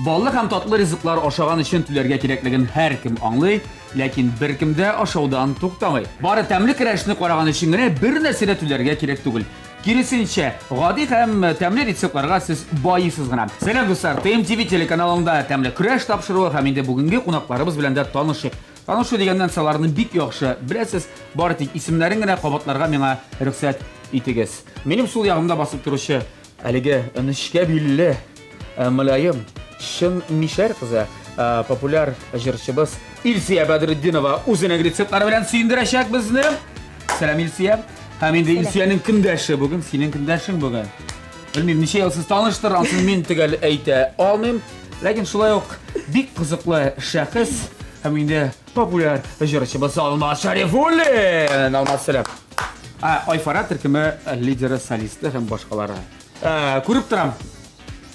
Баллы һәм татлы ризыклар ашаган өчен түләргә кирәклеген һәркем аңлый, ләкин беркем дә ашаудан туктамый. Бары тәмле көрәшне караган өчен генә бер нәрсә дә түләргә кирәк түгел. Киресенчә, гади һәм тәмле рецептларга сез байыйсыз гына. Сәлам, дуслар! ТМТV телеканалында тәмле көрәш тапшыруы һәм инде бүгенге кунакларыбыз белән дә танышыйк. Танышу дигәннән соң аларны бик яхшы беләсез, бары тик исемнәрен генә кабатларга миңа рөхсәт итегез. Минем сул ягымда басып торучы әлеге нечкә билле, мөлаем, чын мишәр кызы, популяр җырчыбыз Илсия Бәдретдинова үзенең рецептлары белән сөендерәчәк безне. Сәлам, Илсия. Һәм инде Илсиянең көндәше бүген, синең көндәшең бүген. Белмим, ничә ел сез таныштыр, ансын мин төгәл әйтә алмыйм. Ләкин шулай ук бик кызыклы шәхес һәм инде популяр җырчыбыз Алмаз Шәрифуллин. Алмаз, сәлам. Айфара төркеме лидеры, солисты һәм башкалары. Күреп торам.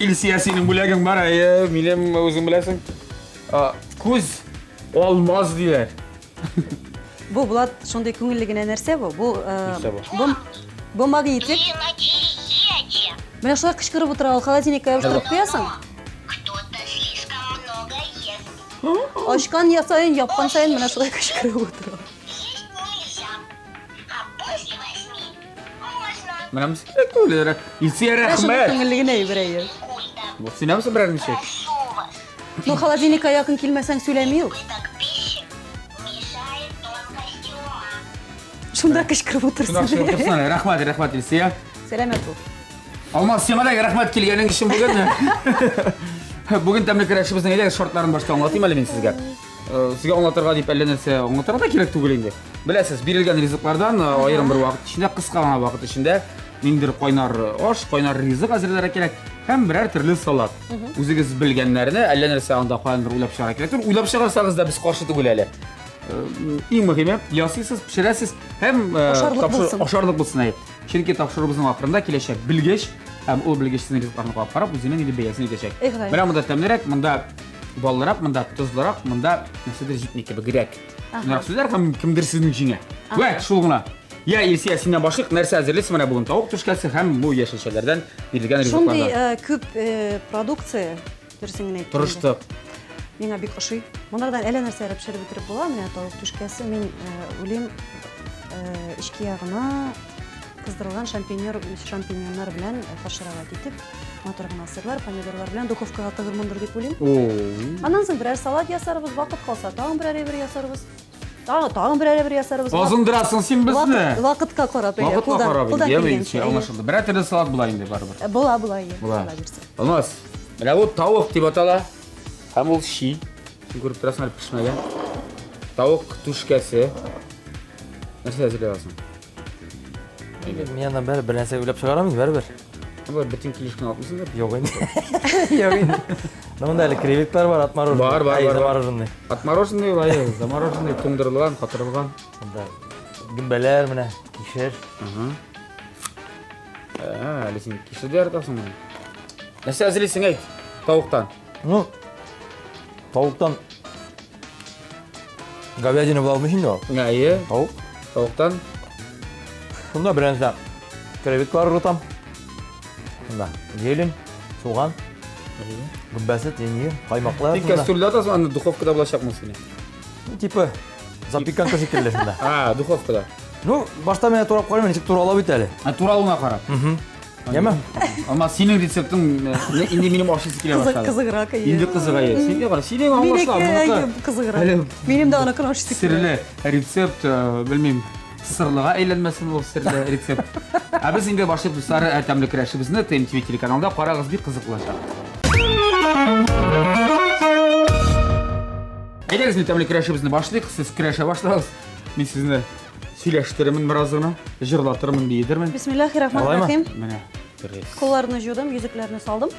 Илсия, синең бүләгең бар, әйе, минем үзең беләсең. Күз алмаз диләр. Бу Булат шундый күңелле генә нәрсә бу. Бу Нәрсә бу? Бу бу магнитик. Менә шулай кычкырып утыра ул, холодильникка ябыштырып куясың. Кто-то слишком много ест. Ачкан я саен, япкан саен менә шулай кычкырып утыра. Есть нельзя. А после 8 можно. Менә мөселман түгел. Илсөя, Менә шундый рәхмәт. күңелле генә әйбер әйе. Культа. Бу сөйләмсең берәр ничек? Прошу вас. Ну, холодильникка якын килмәсәң сөйләми ул. Избыток пищи мешает тонкости ума. Шунда кычкырып утырсын. Шунда кычкырып утырсын әле. Рәхмәт, рәхмәт, Илсөя. Сәламәт бул. Алмаз, сиңа да рәхмәт килгәнең өчен бүген. Бүген тәмле көрәшебезнең әйдәгез шартларын башта аңлатыйм әле мин сезгә. Сезгә аңлатырга дип әллә нәрсә аңлатырга да кирәк түгел инде. Беләсез, бирелгән ризыклардан аерым бер вакыт эчендә, кыска гына вакыт эчендә ниндидер кайнар аш, кайнар ризык әзерләргә кирәк һәм берәр төрле салат. Үзегез белгәннәрне, әллә нәрсә анда каяндыр уйлап чыгарга кирәк түгел. Уйлап чыгарсагыз да без каршы түгел әле. Иң мөһиме, ясыйсыз, пешерәсез һәм Ашарлык булсын. Ашарлык булсын, әйе. Чөнки тапшыруыбызның ахырында киләчәк белгеч һәм ул белгеч сезнең ризыкларны карап карап үзенең инде бәясен әйтәчәк. Эх, Ходай. Менә монда тәмлерәк, монда баллырак, монда тозлырак, монда нәрсәдер җитми кебегрәк. Шундыйрак сүзләр һәм кемдер сезнең җиңә. Вәт, шул гына. Я, Илсия, синнән башлыйк. Нәрсә әзерлисең менә бүген? Тавык түшкәсе һәм бу яшелчәләрдән бирелгән Шундый ризыклардан. күп продукция, дөресен генә әйткәндә. Тырыштык. Миңа бик ошый. Монардан әллә нәрсәләр пешереп бетереп була. Менә тавык түшкәсе, мин уйлыйм, эчке ягына кыздырылган шампиньон, шампиньоннар белән фаршировать итеп, матур гына сырлар, помидорлар белән духовкага тыгырмындыр дип уйлыйм. Аннан соң берәр салат ясарбыз, вакыт калса, тагын берәр әйбер ясарбыз. Тагын, тагын берәр әйбер ясарбыз. Азындырасың син безне. Вакыт, вакытка карап, әйе, Вакытка кулдан, карап, кулдан инде, килгәнчә. әйе, аңлашылды. Берәр төрле салат була инде барыбер. Була, була, әйе. Була. Була бирсә. Алмаз, менә бу тавык дип атала. Һәм ул чи. Син күреп торасың, әле пешмәгән. Тавык түшкәсе. Нәрсә әзерли аласың? Мин аны бер бер нәрсә уйлап чыгарам инде барыбер. Болар бөтен килеш кенә атмыйсың да. Юк инде. Юк инде. Ну монда әле креветкалар бар, отмороженный. Бар, бар, Ай, бар, бар. Замороженный. Отмороженный, ай, замороженный, туңдырылган, катырылган. Монда гөмбәләр менә, кишер. Ага. Ә, әле син кишер дә яратасың моны. Нәрсә әзерлисең әйт, тавыктан? Ну, тавыктан говядина була алмый инде ул. Әйе. Тавык. Тавыктан. Шунда берәр нәрсә креветкалар ыргытам. Шунда зелень, суган, гөмбәсе, тенье, каймаклар. Тик кастрюльдә атасың, аны духовкада булачакмы синең? Ну, типа запеканка шикелле шунда. А, духовкада. Ну, башта менә турап карыйм, ничек турала бит әле. А, туралуына карап. Яме? Ама синең рецептың инде минем ашыйсы килә башлады. Кызыграк, әйе. Инде кызык, әйе. Син дә кара, синең аңлашыла. Минеке кызыграк. Минем дә аныкын ашыйсы килә. Серле рецепт, белмим, сырлыга әйләнмәсен ул серле рецепт. Ә без инде башлыйк, дуслар, тәмле көрәшебезне ТМТВ телеканалында карагыз, бик кызык булачак. Әйдәгез, инде тәмле көрәшебезне башлыйк. Сез көрәшә башлагыз. Мин сезне сөйләштерермен бераз гына, җырлатырмын, биетермен. Бисмиллахи-рахмани-рахим. Менә, дөрес. Кулларны җудым, йөзекләрне салдым.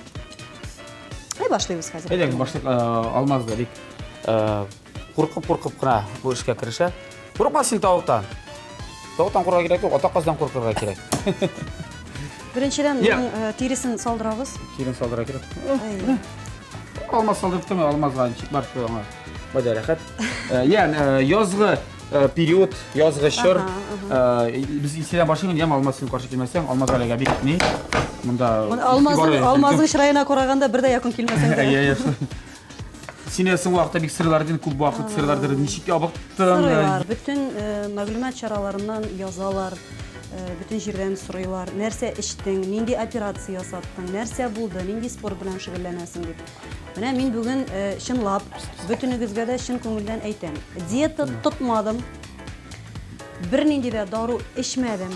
Әй, башлыйбыз хәзер. Әйдәгез, башлыйк. Алмаз да бик куркып-куркып кына бу эшкә керешә. Курыкма син тавыктан. Тавыктан куркырга кирәк юк, ата каздан куркырга кирәк. Беренчедән, моның тиресен салдырабыз. Тирен салдырырга кирәк. Алмаз салдырып тормый, алмазга ничек бар шул аңа. Бай рәхәт. Ян, язгы период, язгы чор. Без исәдән башлыйк, яме Алмаз син каршы килмәсәң, Алмаз әлегә бик ни. Монда Алмазның Алмазның чыраена караганда бер дә якын килмәсәң дә. Әйе, әйе. Сине соңгы вакытта бик сырлар дин, күп вакыт сырлардыр. Ничек ябыктың? Сорыйлар. Бөтен э, мәгълүмат чараларыннан язалар, э, бөтен җирдән сорыйлар. Нәрсә эчтең, нинди операция ясаттың, нәрсә булды, нинди спорт белән шөгыльләнәсең дип. Менә мин бүген э, чынлап бөтенегезгә дә чын күңелдән әйтәм. Диета тотмадым. Бернинди дә дару эчмәдем.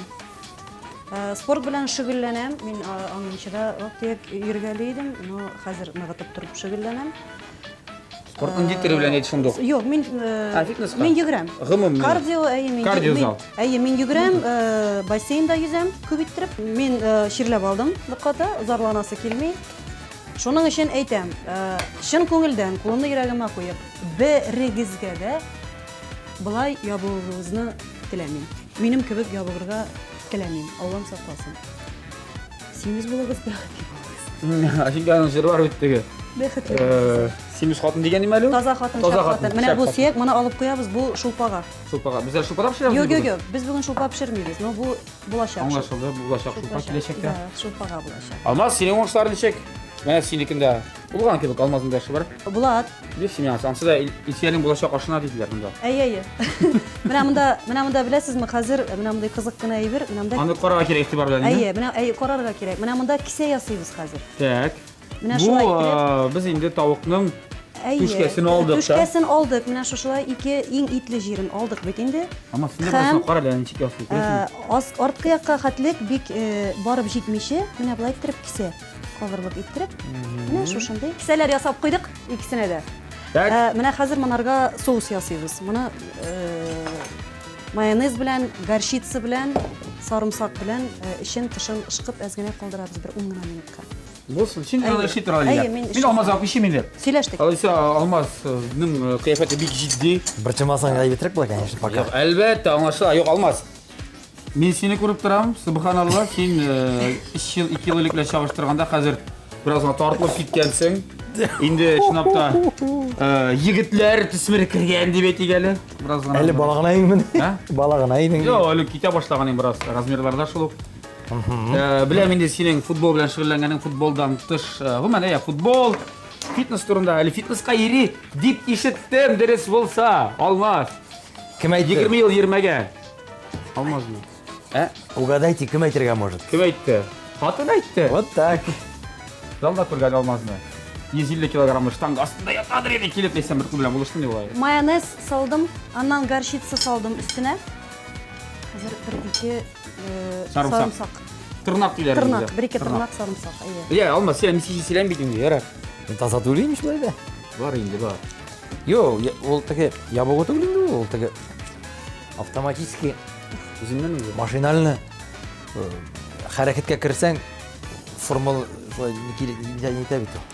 Э, спорт белән шөгыльләнәм. Мин э, аңынчы да вак-төяк йөргәли идем, но хәзер ныгытып торып шөгыльләнәм. Спорт нинди төре белән әйт шундук? Юк, мин А, фитнеска? Мин йөгерәм. Гомумән. Кардио, әйе, мин Кардио зал. Әйе, мин йөгерәм, бассейнда йөзәм күп иттереп. Мин чирләп алдым бу каты, зарланасы килми. Шуның өчен әйтәм, чын күңелдән, кулымны йөрәгемә куеп, берегезгә дә болай ябыгуыгызны теләмим. Минем кебек ябыгырга теләмим. Аллам сакласын. Симез булыгыз, бәхетле булыгыз. Чөнки аның җыры бар бит теге. Бәхетле булыгыз. Симез хатын дигән име әле ул? Таза хатын, Таза шәп хатын. хатын. Менә шәп бу хатын. сөяк, моны алып куябыз, бу шулпага. Шулпага. Без әле шулпада пешерәбез. Юк, бүген. юк, юк, без бүген шулпа пешермибез, но бу булачак. Аңлашылды, булачак шулпа киләчәктә. Да, шулпага булачак. Алмаз, синең уңышларың ничек? Менә синекендә булган кебек Алмазның да эше бар. Булат. Бир син миңа, ансы да Илсөянең булачак ашына диделәр монда. Әйе, әйе. Менә монда, менә монда беләсезме, хәзер менә мондый кызык кына әйбер, менә монда. Аны карарга кирәк игътибар белән. Әйе, менә әйе, карарга кирәк. Менә монда кисә ясыйбыз хәзер. Так. Менә Бу шулай итеп. без инде тавыкның Әйе. түшкәсен алдык та. Түшкәсен алдык. Менә шушылай ике иң итле җирен алдык бит инде. Ама син дә Һәм, берсен кара әле ничек ясый, күрәсеңме? Ас арткы якка хәтлек бик барып җитмичә, менә болай иттереп кисә. Калырлык иттереп. Менә шушындый кисәләр ясап куйдык икесенә дә. Так. Менә хәзер монарга соус ясыйбыз. Моны майонез белән, горчица белән, сарымсак белән эчен тышын ышкып әз генә калдырабыз бер 10 гына минутка. Булсын, син аны эшли тора Әйе, мин Мин Алмазга күчим инде. Сөйләштек. Алайса Алмазның кыяфәте бик җитди. Борчымасаң әйбәтрәк була, конечно, пока. Юк, әлбәттә, аңлашыла. Юк, Алмаз. Мин сине күреп торам, субханалла, син 3 ел, 2 ел элек белән чагыштырганда хәзер бераз гына тартылып киткәнсең. Инде чынлап та егетләр төсмере кергән дип әйтик әле. Бераз гына. Әле бала гына идең. Ә? Бала гына идең. Юк, әле китә башлаган инде бераз размерларда шул ук. Беләм инде синең футбол белән шөгыльләнгәнең, футболдан тыш, гомумән, әйе, футбол, фитнес турында, әле фитнеска йөри дип ишеттем, дөрес булса, Алмаз. Кем әйтте? 20 ел йөрмәгән. Алмазмы? Ә? Угадайте, кем әйтергә может? Кем әйтте? Хатын әйтте. Вот так. Залда күргән Алмазны. 150 килограммлы штанга астында ятадыр иде, килеп әйтсәм, бер кул белән булыштым дип алай. Майонез салдым, аннан горчица салдым өстенә. Хәзер бер ике Сарымсак. сарымсак. Тырнак диләр. Тырнак, бер ике тырнак сарымсак, әйе. Я, Алмаз, син мисичи сөйләм бит инде, ярар. Мин таза түгел имеш болай да. Бар инде, бар. Йо, ул теге ябыгу түгел инде ул, теге автоматически Үзеннән үзе. Машинально хәрәкәткә керсәң, формал шулай не итә бит ул.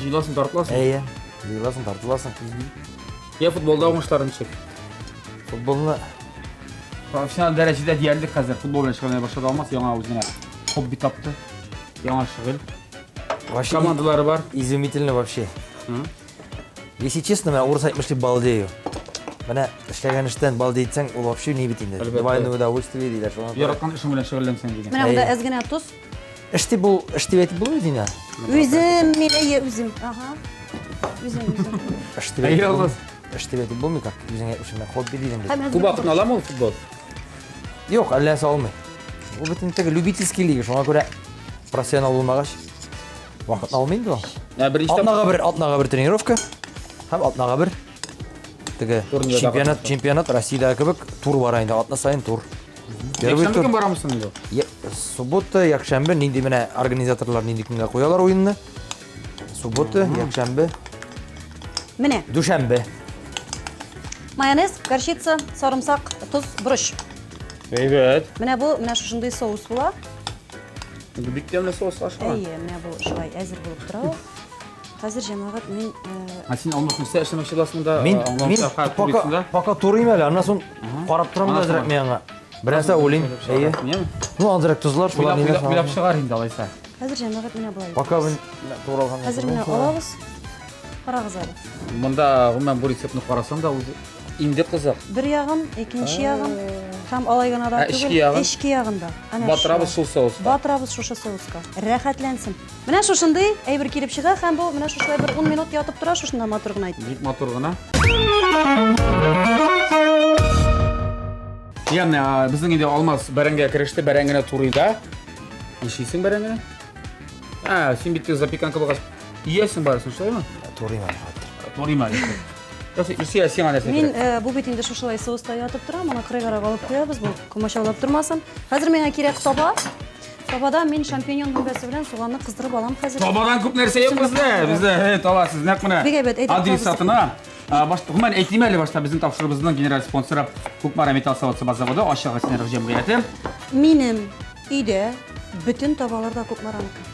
Җыеласың, тартыласың. Әйе, җыеласың, тартыласың. Я футболда уңышлар ничек? Футболны профессиональ дәрәҗәдә диярлек хәзер футбол белән шөгыльләнә башлады Алмаз, яңа үзенә хобби тапты. Яңа шөгыль. Вообще командалары бар. Изумительно вообще. Если честно, менә урыс әйтмешли балдею. Менә эшләгән эштән балдей итсәң, ул вообще ни бит инде. Әлбәттә. Двойное удовольствие диләр шуңа. күрә. Яраткан эшең белән шөгыльләнсәң дигән. Менә монда Әйе. әз генә тоз. Эш дип бу, эш дип әйтеп булмый бит инде. Үзем, мин әйе, үзем. Ага. Үзем, үзем. Эш дип Әйе, әйтеп Алмаз. булмый. Эш дип әйтеп булмый, как үзең әйтмешең, менә хобби дидең бит. Һәм әз Күп генә вакытны аламы ул футбол? Юк, әллә нәрсә алмый. Ул бит инде теге любительский лига, шуңа күрә профессионал булмагач, вакытны алмый инде ул. Ә, беренче Атнага бер, атнага бер тренировка һәм атнага бер теге Турнирда чемпионат, катнашу. чемпионат Россиядәге кебек тур бара инде, атна саен тур. Первый Якшәмбе тур. көн барамы соң инде? Суббота, якшәмбе нинди менә организаторлар нинди көнгә куялар уенны? Суббота, якшәмбе. Менә. Дүшәмбе. Майонез, горчица, сарымсак, тоз, борыч. Әйбәт. Менә бу, менә шушындый соус була. Бу бик тәмле соус ашыга. Әйе, менә бу шулай әзер булып тора ул. Хәзер җәмәгать мин, Ә син Алмаз нәрсә эшләмәкче буласың да? Мин, мин пока, пока турыйм әле, аннан соң карап торам да әзрәк мин аңа. Берәрсә уйлыйм. Әйе. Ну, азрак тозлар, шулар ниләр. Уйлап чыгар инде алайса. Хәзер җәмәгать менә болай. Пока мин туралган. Хәзер менә алабыз. Карагыз әле. Монда гомумән бу рецептны карасаң да үзе инде кызык. Бер ягын, икенче ягын. Һәм алай гына да Ә түгел, эчке ягын? эчке ягында. Әнә Батырабыз шулай. шул соуска. Батырабыз шушы соуска. Рәхәтләнсен. Менә шушындый әйбер килеп чыга һәм бу менә шушылай бер 10 минут ятып тора шушында матур гына итеп. Бик матур гына. Ягъни, безнең инде Алмаз бәрәңгегә кереште, бәрәңгене турый да. Нишлисең бәрәңгене? Ә, син бит запеканка булгач, иясең барысын, шулаймы? Турыйм әле хәтта. Турыйм әле. Ясы, Илсөя, сиңа нәрсә Мин кирәк? бу бит инде шушылай соуста ятып тора, моны кырыйгарак алып куябыз, бу комачаулап тормасын. Хәзер миңа кирәк таба. Табада мин шампиньон гөмбәсе белән суганны кыздырып алам хәзер. Табадан күп нәрсә юк бездә. Бездә, һе, таба сез нәкъ менә Бик әйбәт, әйдә, адресатына. Баш, гомумән, әйтим әле башта безнең тапшыруыбызның генераль спонсоры Кукмара металл савыт-саба заводы ачык акционерлык җәмгыяте. Минем өйдә бөтен табалар да Кукмараныкы.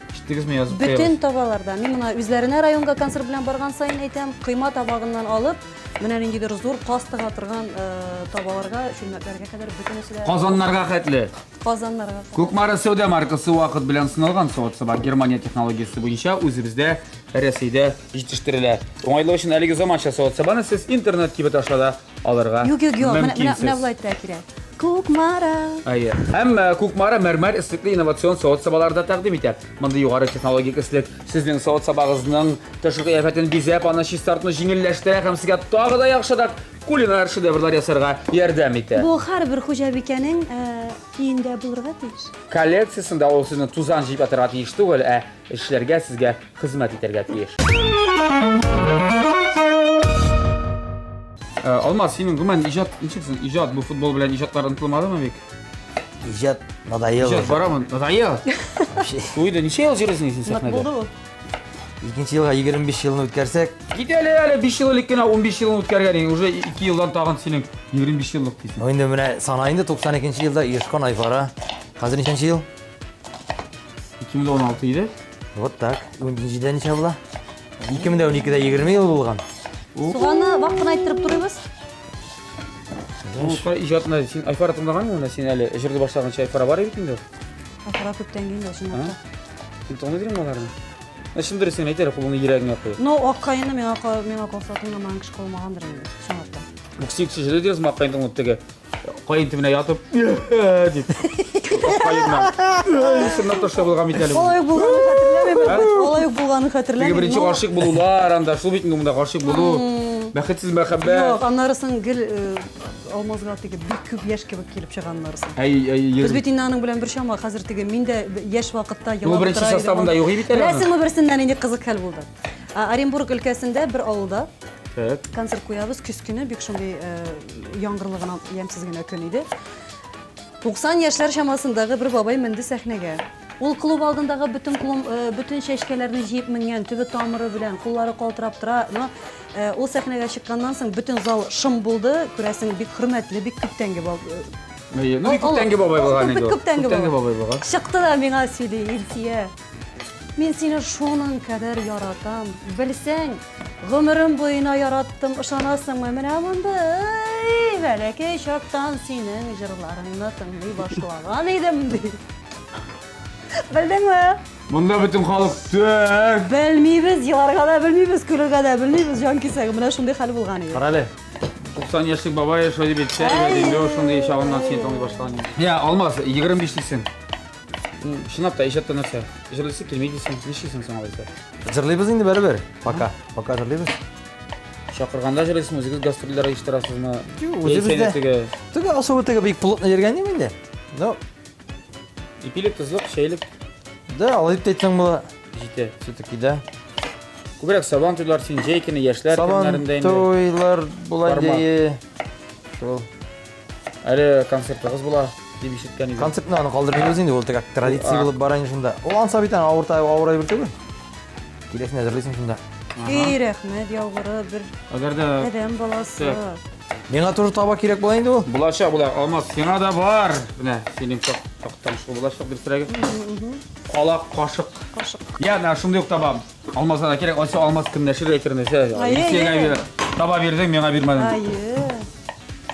Ишеттегезме, язып Бөтен куябыз. табаларда. Мин моны үзләренә районга концерт белән барган саен әйтәм, койма табагыннан алып, менә ниндидер зур каз тыга торган табаларга, чүлмәкләргә кадәр бөтенесе дә. Казаннарга хәтле. Казаннарга. Кукмара сәүдә маркасы вакыт белән сыналган савыт-саба Германия технологиясе буенча үзебездә Рәсәйдә җитештерелә. Уңайлы өчен әлеге заманча савыт-сабаны сез интернет кибет аша да алырга Юк, юк, юк, менә мөмкинсез. менә болай итәргә кирәк. Кукмара. Әйе. Һәм Кукмара мәрмәр эслекле инновацион савыт-сабалар да тәкъдим итә. Мондый югары технологик эслек сезнең савыт-сабагызның тышкы кыяфәтен бизәп, аны чистартуны җиңелләштерә һәм сезгә тагы да яхшырак кулинар шедеврлар ясарга ярдәм итә. Бу һәрбер хуҗабикәнең өендә булырга тиеш. Коллекциясендә ул сезне тузан җыеп ятарга тиеш түгел, ә эшләргә, сезгә хезмәт итәргә тиеш. Алмаз, синең гомумән иҗат ничек соң? Иҗат бу футбол белән иҗатлар онытылмадымы бик? Иҗат надоел. Иҗат барамы? Надоел. Туйды. Ничә ел йөрисең син Нык сәхнәдә? булды бу. Икенче елга 25 елны үткәрсәк, Кит әле, әле 5 ел элек кенә 15 елын үткәргән идең, уже 2 елдан тагын синең 25 еллык дисең. Ну инде менә сана инде 92 елда оешкан Айфара. Хәзер ничәнче ел? 2016 иде. Вот так. 17-дә ничә була? 2012-дә 20 ел булган. Суганны вак кына иттереп турыйбыз. Бу иҗатны син Айфара тыңлаганмы? Менә син әле җырлый башлаганчы Айфара бар бит инде. Айфара күптән инде, чынлап та. Син тыңлый аларны? Ә чын дөресен әйт әле, кулыңны йөрәгеңә куй. Ну, ак каенны миңа миңа калса тыңламаган кеше калмагандыр инде, чынлап та. Бу син җырлый дигез ак каен тыңлап теге. Каен төбенә ятып, дип. Ак каеннан. Чынлап та шулай булган бит әле. Алай ук булганын хәтерләмим. Алай ук булганын хәтерләмим. Теге беренче гашыйк булулар анда, шул бит инде монда гашыйк булу. Бәхетсез мәхәббәт. Юк, аннарысын гел Алмазга теге бик күп яшь кебек килеп чыга аннарысын. Әй, әй, Без бит инде аның белән бер чама, хәзер теге мин дә яшь вакытта елап беренче составында юк бит әле. Беләсеңме, берсеннән нинди кызык хәл булды. Оренбург өлкәсендә бер авылда концерт куябыз, көз көне бик шундый яңгырлы гына, ямьсез генә көн иде. 90 яшьләр чамасындагы бер бабай менде сәхнәгә. Ул клуб алдындагы бөтен клуб, бөтен чәчкәләрне җыеп менгән, төбе тамыры белән, куллары калтырап тора. Но ул сәхнәгә чыкканнан соң бөтен зал шым булды. Күрәсең, бик хөрмәтле, бик күптәнге бабай. Ну, бик күптәнге бабай булган инде. Бик күптәнге бабай булган. Чыкты да миңа сөйли, Илсия. Мин сине шуның кадәр яратам. Белсәң, гомерем буена яраттым, ышанасыңмы? Менә монда, эй, бәләкәй чактан синең җырларыңны тыңлый башлаган идем, ди. Белдеңме? Монда бөтен халык төк. Белмибез, еларга да белмибез, көлергә дә белмибез, җан кисәге. Менә шундый хәл булган иде. Кара әле. 90 яшьлек бабай шулай дип әйтсә, инде ул шундый чагыннан син тыңлый башлаган. Я, Алмаз, 25 дисең. Чынлап та иҗатта нәрсә? Җырлыйсы килми дисең, нишлисең соң алайса? Җырлыйбыз инде барыбер. Пока. Пока җырлыйбыз. Чакырганда җырлыйсызмы, үзегез гастрольләр оештырасызмы? Үзебез дә. Теге особо теге бик плотно йөргән идем инде. Ну, ипилек, тозлык, чәйлек. Да, алай дип әйтсәң була. Җитә. Все-таки да. Күбрәк сабан туйлар син җәй көне яшьләр көннәрендә инде. Сабан туйлар була инде. Шул. Әле концертыгыз була дип ишеткән идем. Концертны аны калдырмыйбыз инде, ул теге традиция булып бара инде шунда. Ул анса бит аны авырта, авыр әйбер түгел. Киләсен әзерлисең шунда. Эй, рәхмәт, яугыры бер Әгәр дә адәм баласы. Миңа тоже таба кирәк була инде ул. Булачак, була. Алмаз, сиңа да бар. Менә синең тактан шул булачак дөресрәге. Калак, кашык. Кашык. Я, менә шундый ук таба. Алмазга да кирәк. Алса Алмаз көнләшер әйтер нәрсә. Сиңа таба бирдең, миңа бирмәдең. Әйе.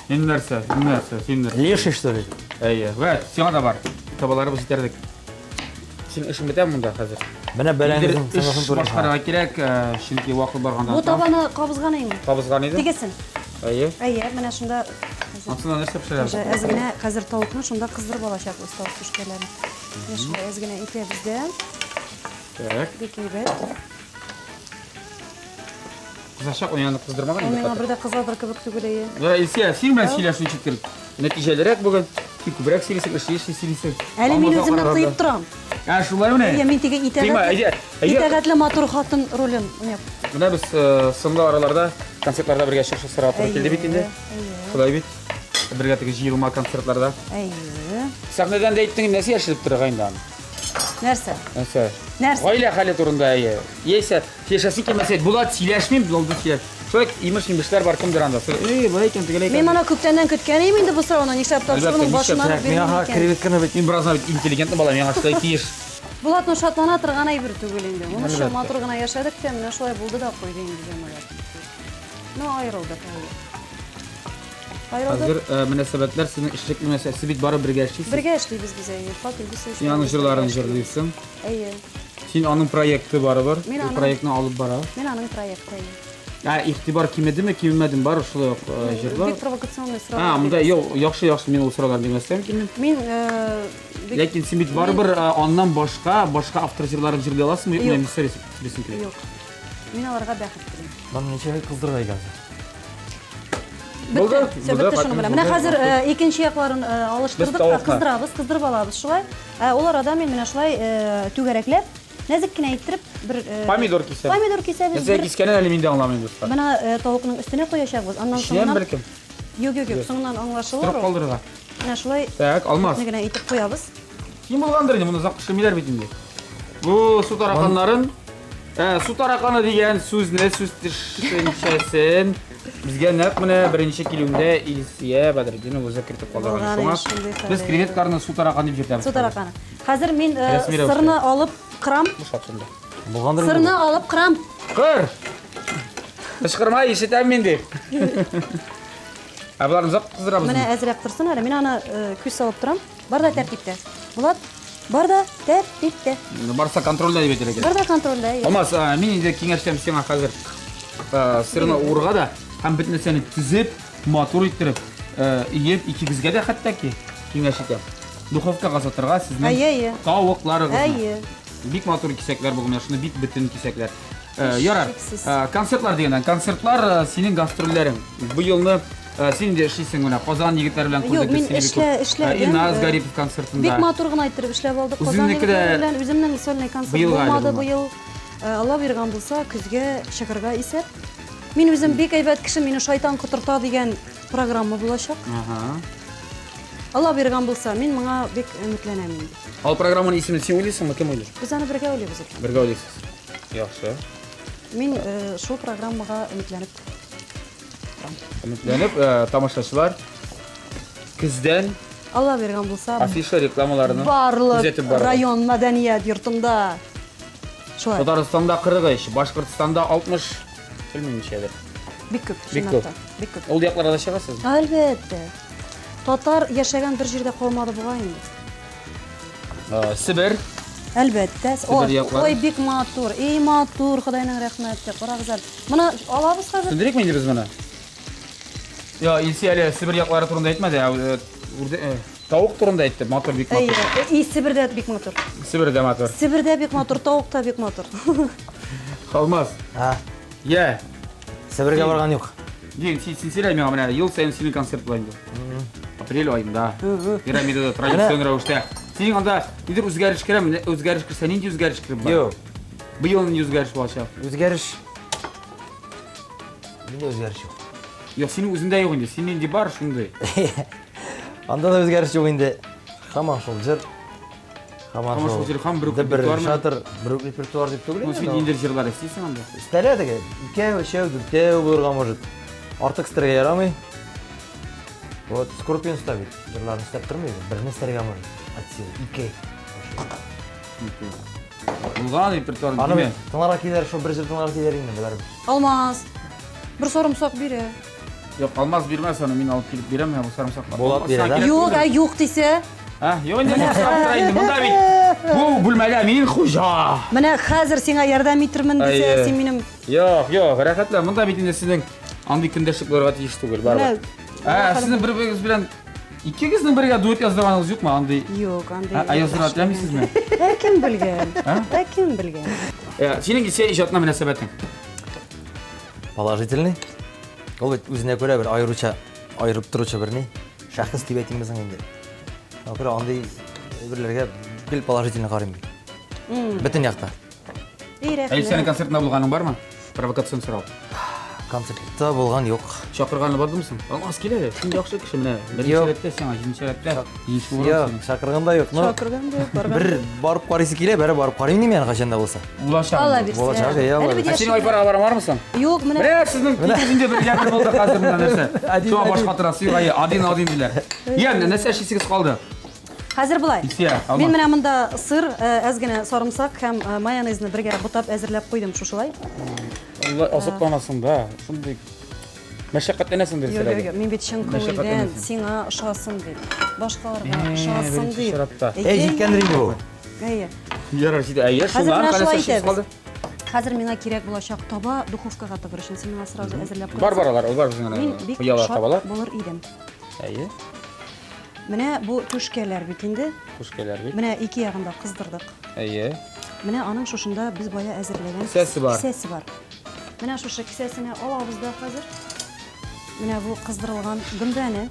Син нәрсә, син нәрсә, син нәрсә? Леший, что ли? Әйе. Вәт, сиңа да бар. Табаларыбыз җитәрлек. Син эшең бетәме монда хәзер? Менә бәрәңгесен Эш башкарырга кирәк, чөнки вакыт баргандан Бу табаны кабызган идең. Кабызган идем. Тегесен. Әйе. Әйе, менә шунда Ансында нәрсә пешерәбез? Уже әз генә хәзер тавыкны шунда кыздырып алачакбыз, тавык түшкәләрен. Менә шулай әз генә итәбез дә. Так. Бик әйбәт. Кызачак, ул янында кыздырмаган Ул инде. миңа бер дә кызадыр кебек түгел, әйе. Да, Илсия, син белән сөйләшү ничектер? Нәтиҗәлерәк бүген. Син күбрәк сөйлисең, эшли-эшли сөйлисең. Әле мин үземне тыеп торам. Ә, шулай менә? Әйе, мин теге итәгатьле, итәгатьле матур хатын ролен уйнап. Менә без соңгы араларда концертларда бергә чыгыш ясарга туры килде бит инде. Шулай бит. Бергә теге җыелма концертларда. Әйе. Сәхнәдән дә әйттең, нәрсә яшереп торырга инде аны? Нәрсә? Нәрсә? Нәрсә? Гаилә хәле турында, әйе. Яисә Яшәсе килмәсә, Булат сөйләшмим, булды сөйләш. Шулай имеш-мимешләр бар кемдер анда. Эй, болай икән, тегеләй икән. Мин моны күптәннән көткән идем инде бу сорауны. Нишләп тапшыруның башыннан ук Миңа бирмим икән? креветканы бит. Мин бераз бит интеллигентный бала, миңа шулай тиеш. Булатны шатлана торган әйбер түгел инде. Моны шул матур гына яшәдек тә, менә шулай булды да куйды инде җәмәгать. Ну, аерылдык әйе. Аерылдык. Хәзер э, мөнәсәбәтләр сезнең эшлекле мәсьәлә. Сез бит барып бергә эшлисез. Бергә эшлибез без әйе. Фат Илдусович. Син аның җырларын җырлыйсың. Әйе. Син аның проекты барыбер. Мин Ул аның- проектны алып бара. Мин аның проекты. әйе. Ә игътибар кимедеме, кимемәдеме? Бары шулай ук э, җырлар. Бик провокационный сорау. А, монда юк, яхшы, яхшы, мин ул сорауларны бирмәстән килмим. Мин э, бик Ләкин син бит барыбер э, аннан башка, башка автор җырларын җырлый аласыңмы, юкмы? Юк. Мин сорыйсым килә. юк. Мин аларга бәхет телим. Моны ничә кыздырга икәнсең? Булды, Бетте. Все, булды, бетте шуның белән. Менә булды. хәзер э, икенче якларын э, алыштырдык та тавыкны. кыздырабыз, кыздырып алабыз шулай. Ә ул арада мин менә шулай э, түгәрәкләп, нәзек кенә иттереп бер э, Помидор кисәм. Помидор кисәбез. Нәрсә бер- кискәнен әле мин дә аңламыйм, дуслар. Менә э, тавыкның өстенә куячакбыз. Аннан Эченәме соңыннан бәлкем? Юк, юк, юк, соңыннан аңлашылыр. Торып ул. калдырырга. Менә шулай Так, Алмаз. генә итеп куябыз. Ким булгандыр инде, моны озак пешермиләр бит инде. Бу су тараканнарын, ә, су тараканы дигән сүзне, сүз төшенчәсен безгә нәкъ менә беренче килүендә Илсия Бәдретдинова үзе кертеп калдырган. Булган Шуңа ич, шундый без хәл. креветкаларны су таракан дип йөртәбез. Су тараканы. Хәзер мин э, Рәсми рәвештә. сырны алып кырам. Бушат шунда. Булгандыр инде Сырны бу. алып кырам. Кыр! Кычкырма, ишетәм мин дип. Ә боларны озак кыздырабыз. Менә әзрәк торсын әле. Мин аны э, күз салып торам. Бар да тәртиптә. Булат, бар да тәртиптә. Барса контрольдә дип әйтергә кирәк. Бар да контрольдә. әйе. Алмаз, ә, мин инде киңәштәм сиңа хәзер ә, сырны уырга да һәм бөтен нәрсәне тезеп, матур иттереп, ә, өеп икегезгә дә хәтта ки киңәш итәм. Духовкага сатырга сезнең Әйе, әйе. тавыкларыгызны. Әйе. Бик матур кисәкләр бүген менә шуны бик бөтен кисәкләр. Ә, ярар. Һичшиксез. Ә, концертлар дигәннән, концертлар ә, синең гастрольләрең. Бу елны ә, син инде эшлисең менә Казан егетләре белән Юк, күрдек без мин сине бик эшлә- күп. эшләдем. Ә, Иназ Э, Гарипов концертында. Бик матур гына иттереп эшләп алдык. Казан Үзеңнеке дә егетләре белән үземнең сольный концерт быелга әле булмады булмады. быел. Э, Алла биргән булса, көзгә чыгарга исәп. Мин үзем бик әйбәт кеше, мине шайтан котырта дигән программа булачак. Ага. Алла биргән булса, мин моңа бик өметләнәм инде. Ал программаның исемен син уйлыйсыңмы, кем уйлый? Без аны бергә уйлыйбыз икән. Бергә уйлыйсыз. Яхшы. Мин э, шул программага өметләнеп Өметләнеп, э, тамашачылар көздән Алла биргән булса, афиша рекламаларны барлык күзәтеп барырга. район мәдәният йортында шулай Татарстанда 43, Башкортстанда 60, белмим ничәдер. бик күп, Бик чынлап күп. та, бик күп. Ул якларда да чыгасыз? Әлбәттә. Татар яшәгән бер җирдә калмады бугай инде. Э, Себер. Әлбәттә. Себер Ой, яклары. ой, бик матур. Эй, матур, Ходайның рәхмәте. Карагыз әле. Моны алабыз хәзер. Сүндерикме инде без моны? Я, Илсия әле Себер яклары турында әйтмәде, ә, э, үрде- э, тавык турында әйтте, матур бик Әй, матур. и Себердә бик матур. Себердә матур. Себердә бик матур, тавык та бик матур. Алмаз. А, Я, Себергә барган юк. Дин, син син сөйлә миңа менә ел саен синең концерт була инде. Апрель аенда. Пирамидада традицион рәвештә. Синең анда нидер үзгәреш керә, менә үзгәреш керсә нинди үзгәреш кереп бар? Юк. Быел нинди үзгәреш булачак? Үзгәреш. Миндә үзгәреш юк. Юк, синең үзеңдә юк инде. Син нинди бар, шундый. Анда да үзгәреш юк инде. Һаман шул җыр. Һаман Һаман шул җыр, һаман бер үк Бер репертуармы? шатыр, бер үк репертуар дип түгел Ну, инде. син ниндидер җырлар эшлисең анда. Өстәлә теге. Икәү, өчәү, дүртәү булырга может. Артык өстәргә ярамый. Вот Скорпион өстә бит. Җырларын өстәп тормый. Берне өстәргә может. От силы. Ике. Булган репертуар Аны димә. бит тыңларга килер, шул бер җыр тыңларга килер инде болар. Алмаз. Бер сарымсак бирә. Юк, Алмаз бирмәс аны, мин алып килеп бирәм, менә бу сарымсаклар. Булат Алмаз, бирә, сиңа да? кирәк Юк, түгел. ә юк дисә, А, юк инде, мин сорап тора инде. Монда бит бу бүлмәдә мин хуҗа. менә хәзер сиңа ярдәм итермен дисә, Әйе. син минем Юк, юк, рәхәтлән. Монда бит инде сезнең Андый көндәшлек булырга тиеш түгел, барыбер. Ә, сезнең бер-берегез белән икегезнең бергә дуэт яздырганыгыз юкмы андый? Юк, андый. Ә яздырырга теләмисезме? Ә кем белгән? Ә кем белгән? Ә, синең исә иҗатына мөнәсәбәтең? Положительный. Ул бит үзенә күрә бер аеруча аерып торучы бер ни шәхес дип әйтимме соң инде. Шуңа күрә андый әйберләргә гел положительно карыйм мин. Бөтен якта. Эй, Ә Илсәнең рәхмәт. концертында булганың бармы? Провокацион сорау. Концертта булган юк. Чакырганы бардымы соң? Алмаз кил әле. Син яхшы кеше менә. Беренче Юк. рәттә сиңа, җиденче рәттә. Җиденче урын Юк, синең. чакырган да юк. Но Чакырган да юк, барган бер да юк. барып карыйсы килә, бәрі барып карыйм дим яны кайчан да булса. Булачак. Алла инде. бирсә. Булачак, иә, Әле Алла бит Ә яшь синең Айфарга барам бармы соң? Юк, менә Менә сезнең икегез инде бергә бер булды хәзер менә нәрсә. Один, Шуңа баш один. катырасы юк, әйе, один один диләр. Иә, менә нәрсә эшлисегез калды? Хәзер болай. Илсөя, алма. Мин менә монда сыр, әз генә сарымсак һәм майонезны бергә бутап әзерләп куйдым шушылай. Алла азапланасың да, шундый мәшәкатьләнәсең дер Юк, юк, юк, мин бит чын күңелдән Мәшәкатьләнәсең. сиңа ошасын дип, башкаларга Э, ошасын беренче дип. чиратта. Әй, җиткәндер инде бу. Әйе. Ярар, җитә. Әйе, Хәзер шуннан менә шулай нәрсә эшлисез итәбез. калды? Хәзер миңа кирәк булачак таба духовкага тыгыр өчен. Син миңа сразу әзерләп Бар куясың. бар алар, ул бар безнең Мин әнә бик пыялалар шат табалар. булыр идем. Әйе, Менә бу түшкәләр бит инде. түшкәләр бит. Менә ике ягында кыздырдык. Әйе. Менә аның шушында без бая әзерләгән Кесәсе бар. Кесәсе бар. Менә шушы кесәсенә алабыз да хәзер. Менә бу кыздырылган гөмбәне.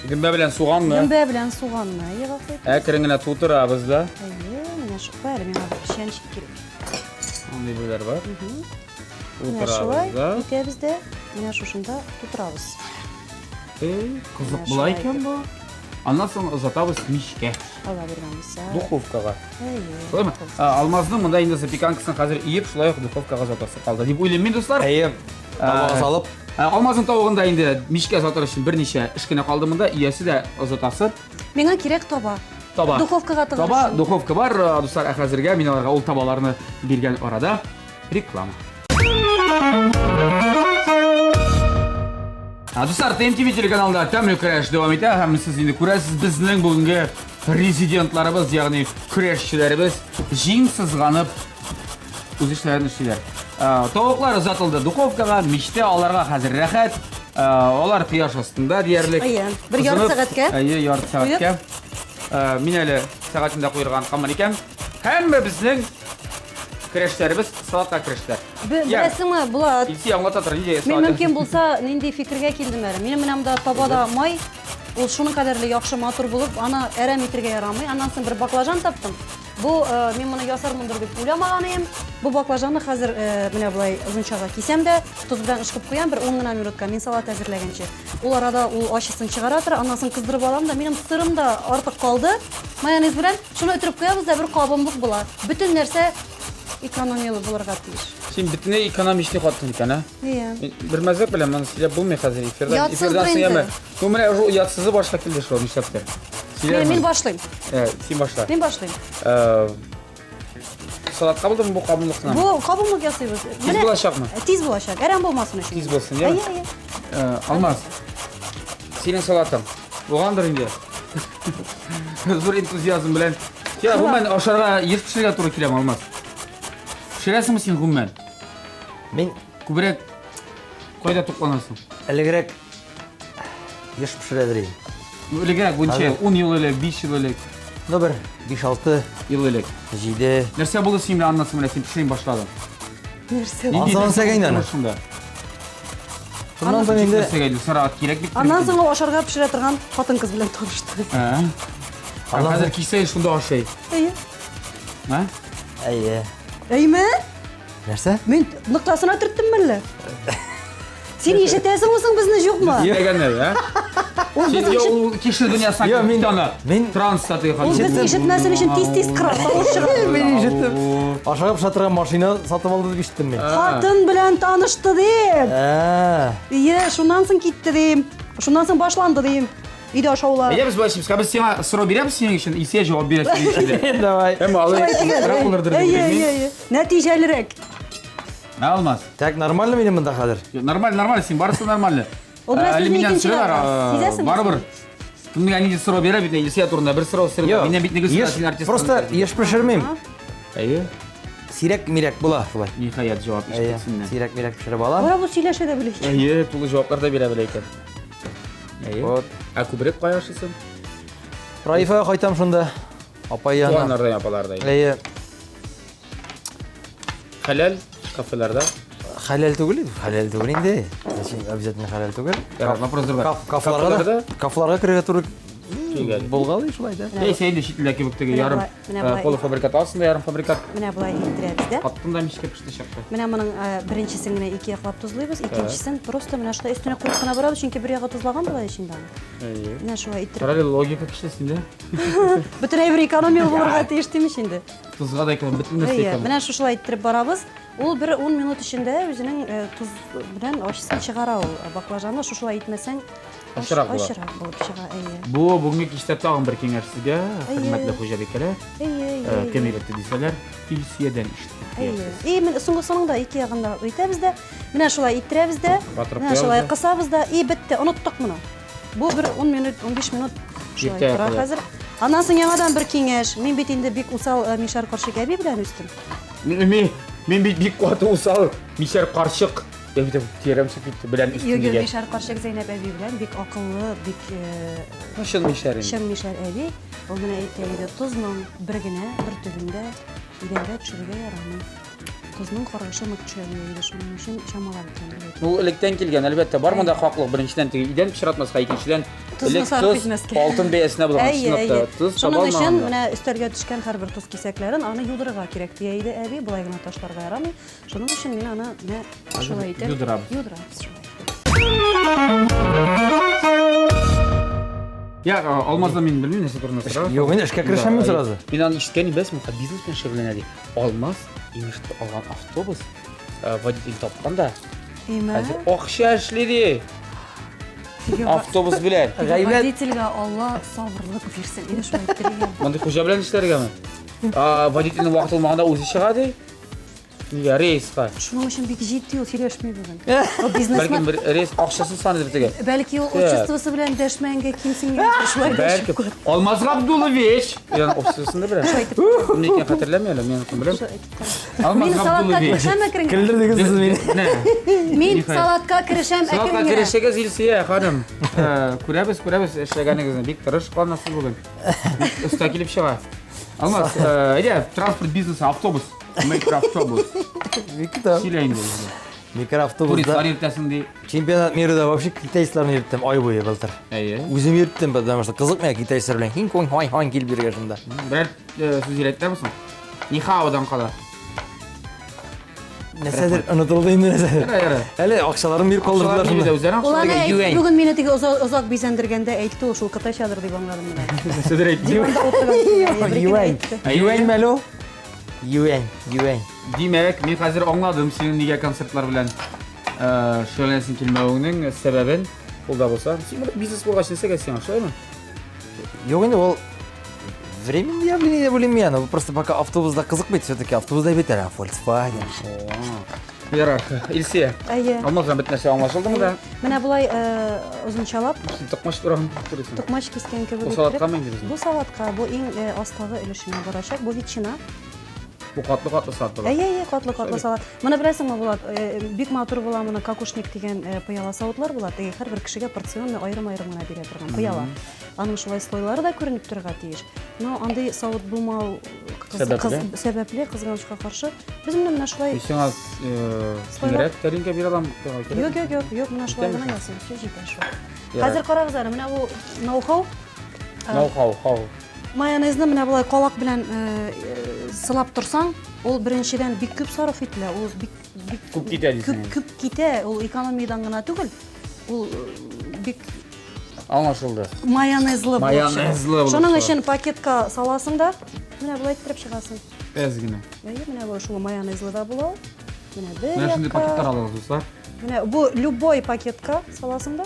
Гөмбә белән суганны Гөмбә белән суганны егып итеп. әкрен генә тутырабыз да. Әйе, менә шу әле миңа бер печәнчек кирәк. Андый бүләр бар. Менә шулай Тутырабыз да. итәбез дә, менә шушында тутырабыз. Эй, кызык Менә була шулай икән итеп. бу. Аннан соң озатабыз мичкә, Алла биргән булса. духовкага. Әйе. Шулаймы? А, Алмазның монда инде запеканкасын хәзер иеп, шулай ук духовкага озатасы калды. Дип уйлыйм мин, дуслар. Әйе, табага салып. Ә, Алмазның тавыгында инде мичкә озатыр өчен берничә эш кенә калды монда. Иясе дә озатасы. Миңа кирәк таба. Таба. Духовкага тыгыр Таба, өчен. духовка бар, Ә, дуслар, ә хәзергә мин аларга ул табаларны биргән арада реклама. Ә, Дуслар, ТМТВ телеканалында тәмле көрәш дәвам итә һәм сез инде күрәсез безнең бүгенге резидентларыбыз, ягъни көрәшчеләребез җиң сызганып үз эшләрен эшлиләр. Ә, Тавыклар озатылды духовкага, мичтә аларга хәзер рәхәт. Ә, Алар кояш астында диярлек. Әйе, бер ярты Кызынып, сәгатькә. Әйе, ярты сәгатькә. Ә, Мин әле сәгатен дә куерга онытканмын икән. Һәм безнең көрәшләребез салатка керештеләр. Я, Беләсеңме, Булат? Илсөя аңлата тор, нинди Мин салат? мөмкин булса, нинди фикергә килдем әле. Минем менә монда табада май, ул шуның кадәрле яхшы матур булып, аны әрәм итергә ярамый. Аннан соң бер баклажан таптым. Бу мин моны ясармындыр дип уйламаган идем. Бу баклажанны хәзер менә болай озынчага кисәм дә, тоз белән ышкып куям бер 10 гына минутка, мин салат әзерләгәнче. Ул арада ул ачысын чыгара тора, аннан соң кыздырып алам да, минем сырым да артык калды. Майонез белән шуны өтереп куябыз да бер кабымлык була. Бөтен нәрсә экономияле булырга тиеш. Син бөтенләй экономичный хатын икән, ә? Иә. Мин Бер мәзәк белән моны сөйләп булмый хәзер эфирда. Ятсыз Эфирдан инде. сөйләмә. Ну менә уже ятсызы башка килде шул нишләптер. Мин, мин башлыйм. Э, син башла. Мин башлыйм. Э, Салатка булдымы бу кабымлыкны? Бу кабымлык ясыйбыз. Тиз булачакмы? Тиз булачак. Әрәм булмасын өчен. Тиз булсын, яме? Әйе, әйе. Э, Алмаз. Синең салатың булгандыр инде. Зур энтузиазм белән. Я, гомумән ашарга еш пешерергә туры киләме, Алмаз? Пешерәсеңме син гомумән? Мин Күбрәк кайда тукланасың? элегрәк еш пешерәдер идем. Ну, элегрәк, ничә, 10 ел элек, 5 ел элек, Ну бер 5-6, ел элек. 7. Нәрсә булды синең белән аннан соң менә син пешерми башладың? Нәрсә? Нинди Аннан нәрсә соң инде аны. тормышыңда? Шуннан соң инде Нәрсәгә инде сара кирәк бит. Аннан соң ул ашарга пешерә торган хатын-кыз белән танышты. Ә? Аннан Хәзер кисә шунда ашый. Әйе. Ә? Әйе. Әйме? Нәрсә? Мин ноктасына төрттем әллә? Син ишетәсеңме соң безне юкмы? Дигәннәр, ә? Ул Син безне ишет- ул кеше дөньясына Йо, мин- китте аны. мин- транста теге Ул хатын. безне ишетмәсен өчен тиз-тиз кыра, тавыш чыгара. Мин ишеттем. Ашыгып шатырган машина сатып алды дип ишеттем мин. Хатын белән танышты дип. Ә. Ие, шуннан соң китте дим. Шуннан соң башланды дим. Өйдә ашаулар. Әйдә без болай эшлибез. Без сиңа сорау бирәбез синең өчен, Илсөя җавап бирә синең өчен. Давай. Әмма алай рак булырдыр дип Әйе, уйлыйм. әйе, әйе. Нәтиҗәлерәк. Ә, Алмаз. Так, нормально минем монда хәзер. Нормально, нормально, син барысы нормально. Ул белән Әле сүзне миннән икенчегә сорыйлар, аласыз. Сизәсеңме Барыбер. Кемгә нинди сорау бирә бит, Илсөя турында бер сорау сорыйлар. Миннән бит нигез Еш, син артист. Просто еш пешермим. Әйе. Сирәк-мирәк була шулай. Ниһаять җавап Әйе, ишеттек синнән. сирәк-мирәк пешереп алам. Кара бу сөйләшә дә белә икән. Әйе, тулы җаваплар да бирә белә икән. Әйе. Вот. Ә күбрәк кая ашыйсың? Раифага кайтам шунда. Апай янына. Туганнарда, апаларда. Әйе. Хәләл кафеларда. Хәләл түгел, хәләл түгел инде. Зачем обязательно хәләл түгел? Ярар, вопрос другой. Кафеларга да, кафеларга керергә туры Килгән. булгалый шулай да. Яисә инде чит илдә кебек теге Менә ярым болай, менә болай. полуфабрикат алсың да ярым фабрикат Менә болай иттерәбез дә. аттың да мичкә пеште чыкты. Менә моның беренчесен генә ике яклап тозлыйбыз, икенчесен просто менә шулай өстенә куеп кына барабыз, чөнки бер ягы тозлаган була ич инде аның. Әйе. Менә шулай иттереп. Карале, логика көчле синдә. Бөтен әйбер экономия булырга тиеш димеш инде. Тозга да икән, бөтен нәрсә Әйе, икән. менә шушылай иттереп барабыз. Ул бер 10 минут эчендә үзенең тоз белән ачысын чыгара ул баклажанны. Шушылай итмәсәң, Ачырак була. Ачырак булып чыга, әйе. Бу бүгенге кичтә тагын бер киңәш сезгә, хөрмәтле хуҗабикәләр. Әйе, әйе. Кем өйрәтте дисәләр, Илсөядән ишеттек Әйе. диярсез. И менә соңгысының да ике ягын да итәбез дә, менә шулай иттерәбез дә, Батырып менә шулай куябыз да. кысабыз да, и бетте, оныттык моны. Бу бер 10 минут, 15 минут шулай Иртәгә тора кадәр. хәзер. Аннан соң яңадан бер киңәш. Мин бит инде бик усал мишәр карчык әби белән үстем. Мин мин бит бик каты усал мишәр карчык. Я бит тирәм китте белән үстем Юк, юк, дигән. мишәр карчык Зәйнәп әби белән бик акыллы, бик Ну, чын мишәр инде. чын мишәр әби. Ул менә әйтә иде, тозның бер генә бөртеген дә идәнгә төшерергә ярамый. Тозның каргышы нык төшә дия иде, шуның өчен чамалап икән дип әйтә. Ул электән килгән, әлбәттә, бар монда хаклык. Беренчедән теге идән пычратмаска, икенчедән Тозны элек сарыф тоз итмәскә. алтын бәясенә булган, Әйе, чынлап та. әйе. Тоз Шуның таба өчен алмаганда. менә өстәлгә төшкән һәрбер тоз кисәкләрен аны юдырырга кирәк дия иде әби, болай гына ташларга ярамый. Шуның өчен мин аны менә шулай итеп юдырабыз. Юдырабыз шулай. Я, Алмаздан мин белмим, нәрсә турында сорар. Юк, инде эшкә керешәм мин сразу. Мин аны ишеткән идем, беләсеңме, бизнес белән шөгыльләнә ди. Алмаз, имеш, алган автобус, водитель тапкан да, Имә. хәзер акча эшли ди. Автобус белән. Гайбәт. Водительгә Алла сабырлык бирсен. Инде шулай иттерергә. Мондый хуҗа белән эшләргәме? Водительнең вакыты булмаганда үзе чыга ди. Нигә рейска? Шуның өчен бик җитди ул сөйләшми бүген. Ул бизнесмен. Бәлки бер рейс акчасын саный теге. Бәлки ул отчествосы белән дәшмәгәнгә кимсенгән шулай Бәлки дәшеп куйды. Алмаз Габдуллович. Ян отчествосын да беләм. Шулай итеп. Кем икәнен хәтерләмим әле, мин аны беләм. Шулай итеп кара. Алмаз Мин салатка Габдуллович. керешәм әкрен генә. Көлдердегез сез мине. Менә. Мин Ниһаять. салатка керешәм Салатка әкрен генә. керешегез, Илсөя ханым. Күрәбез, күрәбез эшләгәнегезне. Бик тырыш калмасыз бүген. Бик оста килеп чыга. Алмаз, әйдә, транспорт бизнесы, автобус. Микроавтобус. Микро. Сөйлә инде безгә. Микроавтобуста Туристлар йөртәсең ди. чемпионат мира вообще китайцларны йөрттем ай буе былтыр. Әйе. Үзем йөрттем, потому что кызык миңа китайцлар белән хин кон хай хан килеп йөргән шунда. Берәр сүз өйрәттеме соң? Нихаодан кала. Нәрсәдер онытылды инде нәрсәдер. Яра, яра. Әле акчаларын биреп калдырдылар Акчаларын бирде шунда. үзләре Ул аны акчалар әйтте, Юань. бүген мине теге озак бизәндергәндә әйтте ул шул кытайчадыр дип аңладым мин. Нәрсәдер әйтте. Диванда утырган бер генә Юань. әйтте. Юань мәле ул? Юань, юань. Димәк, мин хәзер аңладым синең нигә концертлар белән шөгыльләнәсең килмәвеңнең сәбәбен. Ул да булса, син моны бизнес булгач нәрсәгә сиңа, шулаймы? Юк инде ул временный явление дип уйлыйм мин аны. Просто пока автобуста кызык бит, все-таки автобуста бит әле Volkswagen. Ярар, Илсөя. Әйе. Алмаздан бөтен нәрсә аңлашылдымы да? Менә болай озынчалап Син токмач турагын турыйсың. токмач кискән кебек Бу иттереп. салаткамы инде безнең? Бу салатка, бу иң астагы өлешенә барачак. Бу ветчина. Бу катлы-катлы салат була. Әйе, әйе, катлы-катлы салат. Моны беләсеңме, Булат, бик матур була моны кокошник дигән пыяла савытлар була. Теге һәрбер кешегә порционный аерым-аерым гына бирә торган пыяла. Аның шулай слойлары да күренеп торырга тиеш. Но андый савыт булмау Сәбәпле? сәбәпле, кызганычка каршы, без моны менә шулай Мин сиңа Слойлар? киңрәк тәлинкә бирә алам. Юк, юк, юк, юк, менә шулай Җитәме гына шул? ясыйм, все җитә шул. Ярар. Хәзер карагыз әле, менә бу ноу-хау. Ноу-хау, хау. Майонезны менә болай калак белән сылап торсаң, ул беренчедән бик күп сарыф ителә, ул бик бик Күп китә дисең. Күп күп китә, ул экономиядән гына түгел, ул бик Аңлашылды. майонезлы булып чыга. Майонезлы булып Шуның чыга. өчен пакетка саласың да, менә болай иттереп чыгасың. Әз генә. Әйе, менә бу шул майонезлы да була ул. Менә бер Менә шундый якка. пакетлар алыгыз, дуслар. Менә бу любой пакетка саласың да.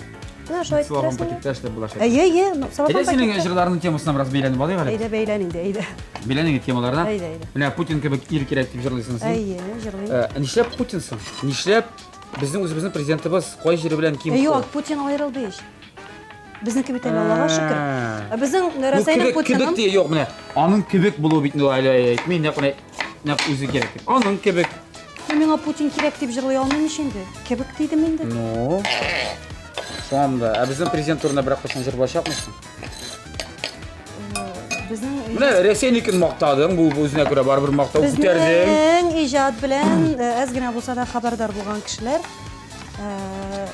Менә шулай Целлофан иттерәсең. пакетта эшләп була шәп. Әйе, әйе, ну, целлофан Әйдә синең пакетта. җырларының темасына бераз бәйләнеп алыйк әле. Әйдә бәйлән инде, әйдә. Бәйлән инде темаларына. Әйдә, әйдә. Менә Путин кебек ир кирәк дип җырлыйсың син. Әйе, җырлыйм. Нишләп Путин соң? Нишләп безнең үзебезнең президентыбыз кай җире белән ким? Юк, Путин аерылды ич. Безнеке бит әле Аллага шөкер. Ә. Безнең Ну, Рәсәйнең кебек, кебек Путинын дие юк менә. Аның кебек булуы бит инде ул әле әйтми, нәкъ менә нәкъ үзе кирәк дип. Аның кебек. Ну, миңа Путин кирәк дип җырлый алмыйм ич инде. Кебек дидем инде. Ну, шунда. Ә безнең президент турында берәр кайчан җыр булачакмы соң? Безнең Менә Рәсәйнекен мактадың, бу үзенә күрә барыбер мактау күтәрдең. Безнең иҗат белән әз генә булса да хәбәрдар булган кешеләр э,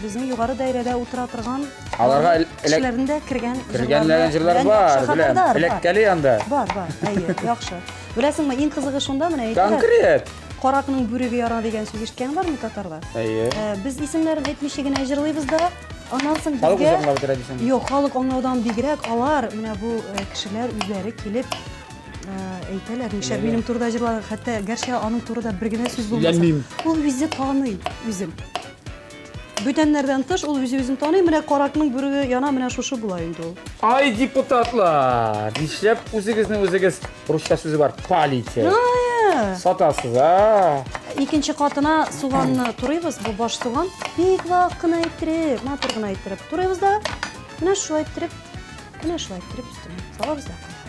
безнең югары даирәдә утыра торган Аларга кешеләрнең дә кергән Кергәнләгән җырлар бар, беләм. Эләккәли анда. Бар, бар. Әйе, яхшы. Беләсеңме, иң кызыгы шунда менә әйтәләр. Конкрет. Каракның бүреге яра дигән сүз ишеткән бармы татарда? Әйе. Без исемнәрен әйтмичә генә җырлыйбыз да, аннан соң безгә Халык үзе аңлап бетерә дисең. Юк, халык аңлаудан бигрәк, алар менә бу кешеләр үзләре килеп әйтәләр, нишләп минем турыда җырладың, хәтта гәрчә аның турыда бер генә сүз булмаса. Ул үзе таный үзен. Бүтәннәрдән тыш, ул үзе үзен таный, менә каракның бүреге яна, менә шушы була инде ул. Ай, депутатлар, нишләп үзегезне үзегез, русча сүзе бар, палите. Сатасыз, а? Икенче катына суганны турыйбыз, бу баш суган. Бик вак кына иттереп, матур гына иттереп турыйбыз да, менә шулай иттереп, менә шулай иттереп өстенә салабыз да куябыз.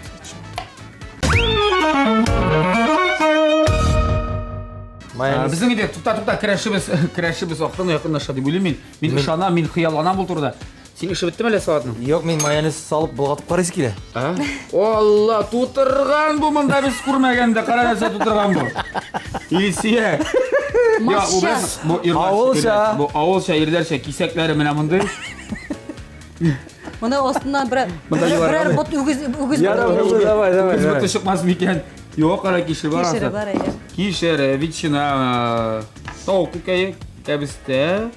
Майонез. Безнең инде тукта тукта керәшебез керәшебез акрын якынлаша дип уйлыйм мин. Мин ышанам, мин хыялланам бу турыда. Син эше беттеме әллә салатның? Юк, мин майонез салып болгатып карыйсы килә. А? Алла, тутырган бу монда без күрмәгәндә, кара нәрсә тутырган бу. Илсия. Я, бу без бу ирләрчә. Бу авылча ирләрчә кисәкләре менә мондый. Моны астыннан берәр берәр бот үгез үгез боты. Давай, давай. Үгез боты чыкмас микән? Юк, кара кишер бар. Кишере бар, әйе. Кишер, ветчина, тавык күкәе, кәбестә,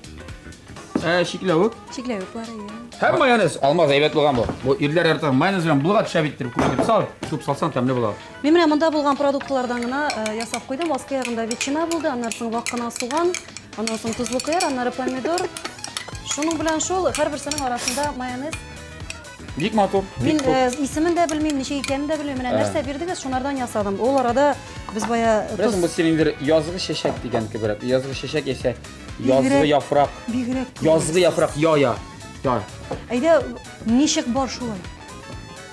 чикләвек. Чикләвек бар, әйе. Һәм майонез. Алмаз әйбәт булган бу. Бу ирләр ярата майонез белән булга төшә бит дип күп сал. Күп салсаң тәмле була. Мин менә монда булган продуктлардан гына ясап куйдым. Аскы ягында ветчина булды, аннан соң вак кына суган, аннан соң тозлы кыяр, аннары помидор. Шуның белән шул, һәрберсенең арасында майонез. Бик матур. Мин исемен дә белмим, ничек икәнен дә белмим. Менә нәрсә бирдегез, шунардан ясадым. Ул арада без бая Беләсең, бу синең бер язгы чәчәк дигән кеберәк. Язгы чәчәк яисә язгы яфрак. Бигрәк. Язгы яфрак, я я. Я. Әйдә, ничек бар шулай?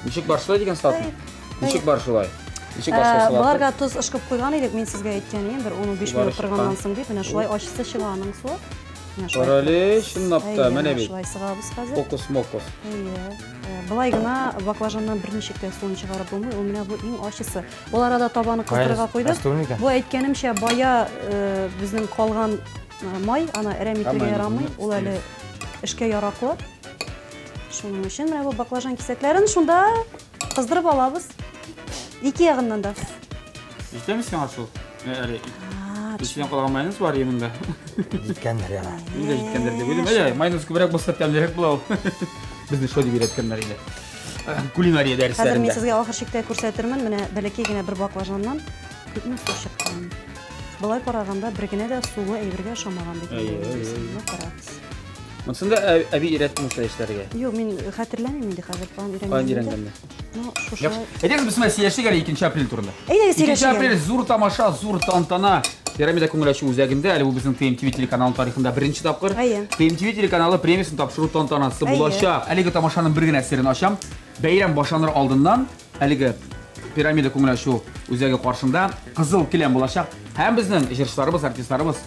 Ничек бар шулай дигән салат? Ничек бар шулай? Ничек бар шулай салат? Боларга тоз ышкып куйган идек, мин сезгә әйткән идем, бер 10-15 минут торганнан соң дип, менә шулай ачысы чыга аның суы. Карале, чынлап та, менә бит. Шулай сыгабыз хәзер. Фокус-мокус. Әйе. Былай гына баклажаннан берничек тә суын чыгарып булмый. Ул менә бу иң ачысы. Ул арада табаны кыздырырга куйдык. Бу әйткәнемчә, бая безнең калган май, аны әрәм итәргә ярамый. Ул әле эшкә яраклы. Шуның өчен менә бу баклажан кисәкләрен шунда кыздырып алабыз. Ике ягыннан да. Җитәме сиңа шул? Әле Иченә калган майонез бар монда. Җиткәндер яна. Инде җиткәндер дип уйлыйм. Әйе, майонез күбрәк булса тәмлерәк була ул. Безне шулай дип өйрәткәннәр инде. Кулинария дәресләрендә. Хәзер мин сезгә ахыр чиктә күрсәтермен. Менә бәләкәй генә бер баклажаннан күпме су чыккан. Болай караганда бер генә дә сулы әйбергә ошамаган бит. Әйе, карагыз. Монысын да әби өйрәттеме шулай эшләргә? Юк, мин хәтерләмим инде хәзер, план өйрәнгән. Каян өйрәнгәнне? Ну, шушылай. Әйдәгез без менә сөйләшик әле 2 апрель турында. Әйдәгез сөйләшик. 2 апрель зур тамаша, зур тантана. Пирамида күңел ачу үзәгендә әле бу безнең ТМТВ телеканалының тарихында беренче тапкыр. Әйе. ТМТВ телеканалы премиясен тапшыру тантанасы булачак. Әлеге тамашаның бер генә серен ачам. Бәйрәм башланыр алдыннан әлеге Пирамида күңел ачу үзәге каршында кызыл келәм булачак. Һәм безнең җырчыларыбыз, артистларыбыз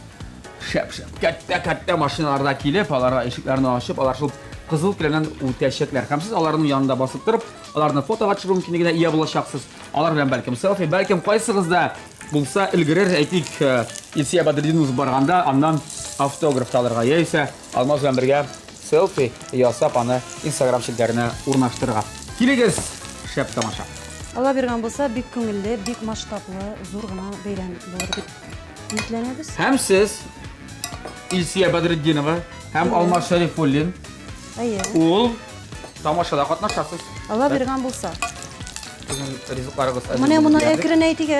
шәп-шәп, кәттә-кәттә машиналарда килеп, аларга ишекләрне ачып, алар шул кызыл келәмнән үтәчәкләр. Һәм сез аларның янында басып торып, аларны фотога төшерү мөмкинлегенә ия булачаксыз. Алар белән бәлкем селфи, бәлкем кайсыгыз да булса өлгерер, әйтик, э, Илсия Бәдретдинова узып барганда аннан автограф та алырга яисә Алмаз белән бергә селфи ясап аны Инстаграм челтәренә урнаштырырга. Килегез, шәп тамаша. Алла биргән булса, бик күңелле, бик масштаблы, зур гына бәйрәм булыр дип Өметләнәбез. Һәм сез Илсия Бәдретдинова һәм Алмаз Шәрифуллин. Әйе. Ул тамашада катнашасыз. Алла биргән булса. Сезнең ризыкларыгыз әзер. Менә моны әкрен әйтик.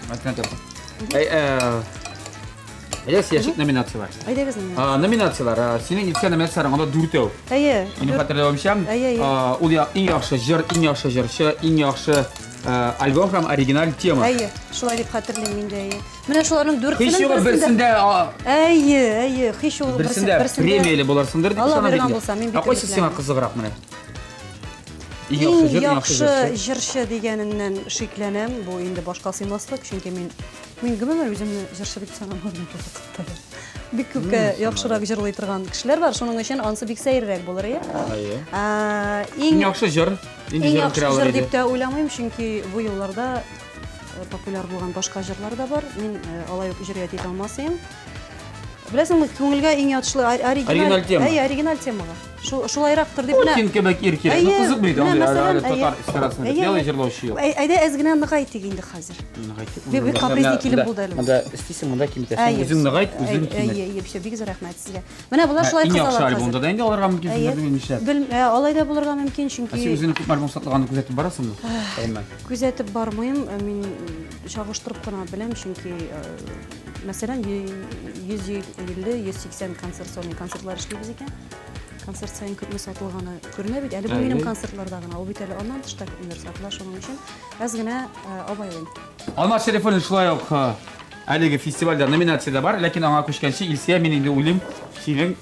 Әкрен әйтик. Әй, Әйдә сөйләшик номинацияләр. Әйдәгез номинацияләр. Номинацияләр. Синең Илсия номинацияләрең анда дүртәү. Әйе. Минем хәтерләвемчә, ул иң яхшы җыр, иң яхшы җырчы, иң яхшы альбом һәм оригиналь тема. Әйе, шулай дип хәтерлим мин дә, әйе. Менә шуларның дүртсенең Һич югы берсендә Әйе, әйе, һич югы берсендә премияле булырсыңдыр дип ышанам. Алла биргән булса, мин бик Ә кайсы сиңа кызыграк менә? Иң Иң яхшы җыр, иң яхшы яхшы җырчы. җырчы дигәненнән шикләнәм. Бу инде башка сыймаслык, чөнки мин мин гомумән үземне җырчы дип санамадым бу вакытта. Бик күпкә яхшырак җырлый торган кешеләр бар, шуның өчен ансы бик сәеррәк булыр иде. Әйе. Иң Иң яхшы җыр. Нинди Иң җыр яхшы керә алыр җыр иде? дип тә уйламыйм, чөнки бу елларда популяр булган башка җырлар да бар. Мин алай ук җөрьәт итә алмас идем. Беләсеңме, күңелгә иң ятышлы оригиналь Оригиналь тема. Әйе, оригиналь темага. Шул шулайрактыр дип Путин кебек ир кирәк. Ну, Әйе, кызык бит, менә андый мәсәлән, әле татар әйе. эстрадасында Әйе, белый әйе. җырлаучы юк. Әй, Әйдә әз генә ныгайтыйк инде хәзер. Ныгайтыйк. Бик- бик капризный килен булды әле бу. Монда эстисең, монда киметәсең. Әйе. Үзең ныгайт, үзең Әйе, кимет. Әйе, әйе, все, бик зур рәхмәт сезгә. Менә болар шулай Иң яхшы кызалар альбомда хәзер. да инде алырга мөмкин Әйе. сүзләрне нишләп. Бел, алай да булырга мөмкин, Ә син чөнки үзеңнең күпме альбом сатылганын күзәтеп барасыңмы? Гомумән. Күзәтеп бармыйм, мин чагыштырып кына беләм, чөнки, мәсәлән, 150-180 концерт, сольный концертлар эшлибез икән. Концерт саен күпме сатылганы күренә бит. Әле бу минем концертларда гына, ул бит әле аннан тыш та күпмедер сатыла, шуның өчен әз генә абайлыйм. Алмаз Шәрифуллин шулай ук әлеге фестивальдә номинациядә бар, ләкин аңа күчкәнче Илсөя, мин инде уйлыйм, синең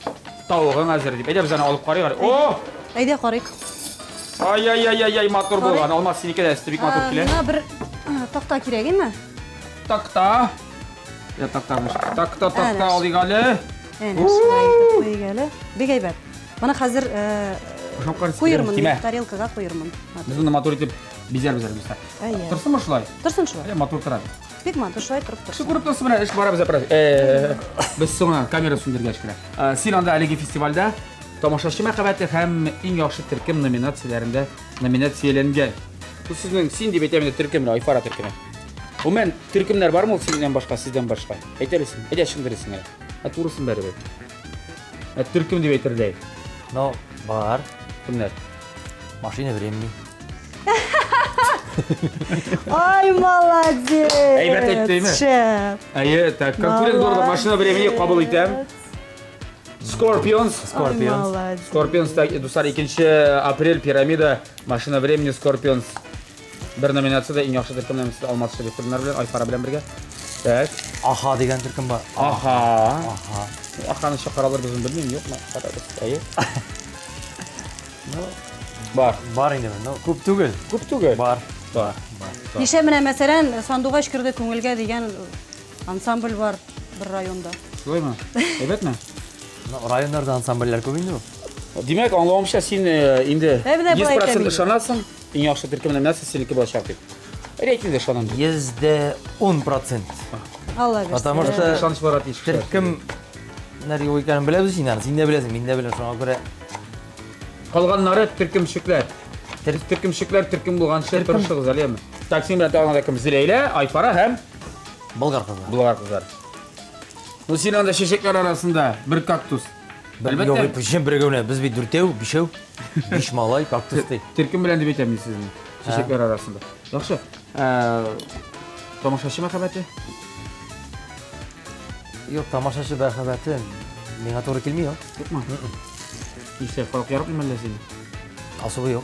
тавыгың әзер дип. Әйдә без аны алып карыйк әле. О! Әйдә карыйк. Ай-яй-яй-яй, матур булган. Алмаз, синеке дә өсте бик матур килә. Миңа бер такта кирәк, име? Такта. Я такта. Такта, такта алыйк әле. Әнә шулай итеп куйыйк әле. Бик әйбәт. Моны хәзер куермын, тарелкага куермын. Без моны матур итеп бизәрбез әле, дуслар. Торсынмы шулай? Торсын шулай. Әле матур тора. Бик матур шулай торып торсын. Кеше күреп торсын, менә эш бара бездә. Без соңа камера сүндергәч кенә. Син анда әлеге фестивальдә Тамашачы мәхәббәте һәм иң яхшы төркем номинацияләрендә номинацияләнгән. Бу сезнең син дип әйтәм инде төркем, Айфара төркеме. Гомумән, төркемнәр бармы ул синнән башка, сездән башка? Әйт әле син. Әйдә чын дөресен әле. Ә турысын бәребер. Ә төркем дип әйтердәй. Но бар. Кемнәр? Машина времени. Ай, молодец! Әйбәт әйттеме? Шәп. Әйе, так, конкурент булды. Машина времени кабул итәм. Scorpions. Scorpions. Scorpions, так, дуслар, 2 апрель, Пирамида, Машина времени, Scorpions. Бер номинацияда иң яхшы төркем номинациясендә Алмаз Шәрифуллиннар белән, Айфара белән бергә. Так. Аха дигән төркем бар. Аха. Аха. Аханы чакыралар безне белмим, юкмы? Карабыз. Әйе. Ну, бар. Бар инде, но күп түгел. Күп түгел. Бар. Бар. Бар. Ничә менә мәсәлән, Сандугач керде күңелгә дигән Ансамбль бар бер районда. Шулаймы? Әйбәтме? Ну, районнарда ансамбльләр күп инде ул. Димәк, аңлавымча, син э, инде Ә менә болай 100% әйтәм инде. ышанасың, иң яхшы төркем номинация синеке булачак дип. Рейтингда ышанам дип. 110%. Алла бирсә. Потому что Ышаныч булырга тиеш. төркемнәр юк икәнен беләбез инде аны. Син дә беләсең, мин дә беләм. Шуңа күрә Калганнары төркемчекләр. Төркемчекләр төркем булганчы тырышыгыз әле, яме. Так, син белән тагын да кем? Зиләйлә, Айфара һәм Болгар кызлары. Болгар кызлары. Ну, син анда чәчәкләр арасында бер кактус. Әлбәттә. Юк, өчен бер генә. Без бит дүртәү, бишәү. Биш малай, кактус ди. Төркем белән дип әйтәм мин сезне. Чәчәкләр арасында. Яхшы. Э, тамашачы мәхәббәте? Юк, тамашачы мәхәббәте миңа туры килми ул. Юкмы? Нишләп халык яратмый әллә сине? Особо юк.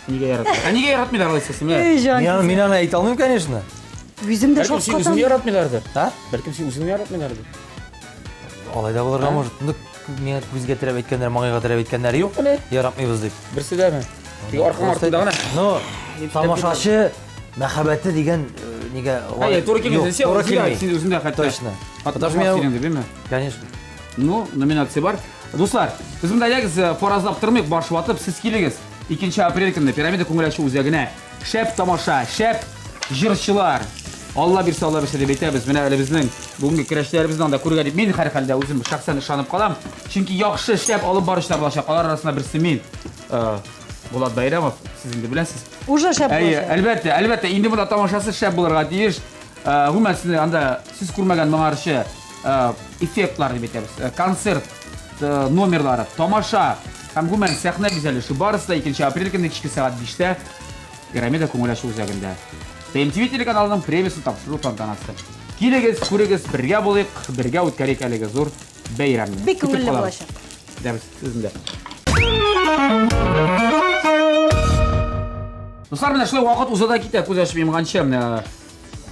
Нигә яратмый? Ә нигә яратмыйлар алайса сине? Эй, җан. Мин аны әйтә алмыйм, конечно. Үзем дә Бәлкем син шаккатам. үзеңне яратмыйлардыр. А? Бәлкем син үзеңне яратмыйлардыр. Алай да булырга может. Ну, миңа күзгә терәп әйткәннәр, маңгайга терәп әйткәннәр юк. Яратмыйбыз дип. Берсе дәме? Тик аркаң артында гына. Но тамашачы мәхәббәте дигән э, нигә Әйе, туры килми. Юк, Син туры үзеңдә, килми. син үзеңдә хәтта. Точно. Потому Потому что что мин... Конечно. Ну, номинация бар. Дуслар, без монда әйдәгез, э, фаразлап тормыйк, баш ватып, сез килегез. 2 апрель көнне Пирамида күңел ачу үзәгенә. Шәп тамаша, шәп җырчылар. Алла бирсә, Алла бирсә дип әйтәбез. Менә әле безнең бүгенге көрәшчеләребезне анда күрергә дип мин һәрхәлдә үзем шәхсән ышанып калам. Чөнки яхшы шәп алып баручылар булачак. Алар арасында берсе мин. Э, Булат Байрамов, сез инде беләсез. Уже шәп Әйе, булачак. әлбәттә, әлбәттә, инде монда тамашасы шәп булырга тиеш. Э, Гомумән, сезне анда сез күрмәгән моңарчы э, эффектлар дип әйтәбез. Э, Концерт э, номерлары, тамаша һәм гомумән сәхнә бизәлеше барысы да 2 апрель көнне кичке сәгать 5-тә Пирамида күңел ачу үзәгендә. ТМТВ телеканалының премиясын тапшыру тантанасы. Килегез, күрегез, бергә булыйк, бергә үткәрик әлеге зур бәйрәмне. Бик Көтеп күңелле калабыз. булачак. Дәбез, сезне дә. Дуслар, менә шулай вакыт уза да китә, күз ачып йомганчы менә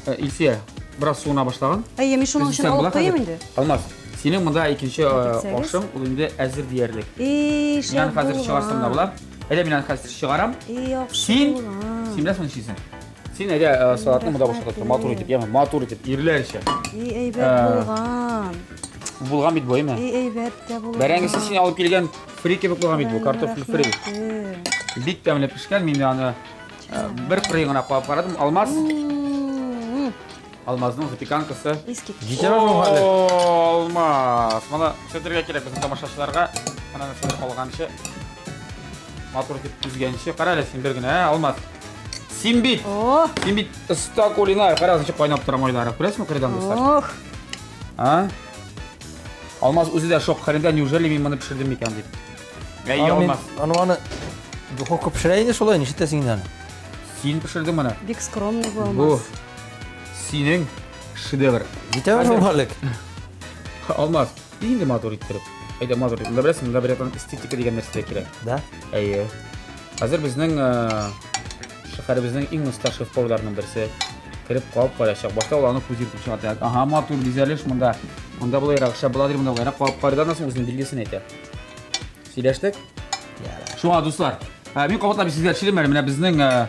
э, Илсөя бераз суына башлаган. Әйе, мин шуның өчен Өзелсәң була алып куйыйм хәзер. инде. Алмаз, синең монда икенче э, Китсәгез. ашың, ул инде әзер диярлек. И, Мин аны шәп хәзер чыгарсам да була. Әйдә мин аны хәзер чыгарам. И, яхшы Син, булган. син беләсеңме нишлисең? Син әйдә э, салатны монда бушатып тор, матур итеп, яме, матур итеп, ирләрчә. И, әйбәт Э. булган. Булган бит бу, әйме? И, әйбәт тә булган. Бәрәңгесе син алып килгән фри кебек булган бит бу, картофель фри. Рәхмәте. Бик тәмле пешкән, мин аны э, бер кырый гына кабып карадым. Алмаз, М, Алмазның запеканкасы. Искиткеч. Җитәме бу хәле? О, Алмаз. Моны күрсәтергә кирәк безнең тамашачыларга. Моны нәрсәләр алганчы, матур итеп төзгәнче. Кара әле син бер генә, ә, Алмаз. Син бит, О, син бит оста кулинар. Кара, ничек кайнап тора майлары. Күрәсеңме кырыйдан, дуслар? ох. А? Алмаз үзе дә шок хәлендә, неужели мин моны пешердем микән дип. Әй, Аны мин- Алмаз, Аны аны духовка пешерә инде шулай, нишләтәсең инде аны? син пешердең моны. Бик скромный бу Бу Алмаз. синең шедевр. Җитәме Хәзер- бу хәлек? Алмаз, инде матур иттереп. Әйдә матур итеп. Монда беләсең, монда бер яктан эстетика дигән нәрсә дә кирәк. Да? Әйе. Хәзер безнең э, шәһәребезнең иң оста шеф-поварларының берсе кереп калып карачак. Башта ул аны күз йөртеп чыга. Так, Ага, матур бизәлеш монда. Монда болайрак шәп була, монда болайрак калып карый да соң үзенең билгесен әйтә. Сөйләштек? Шуңа, дуслар, э, мин кабатлап исегезгә төшерим әле, менә безнең э,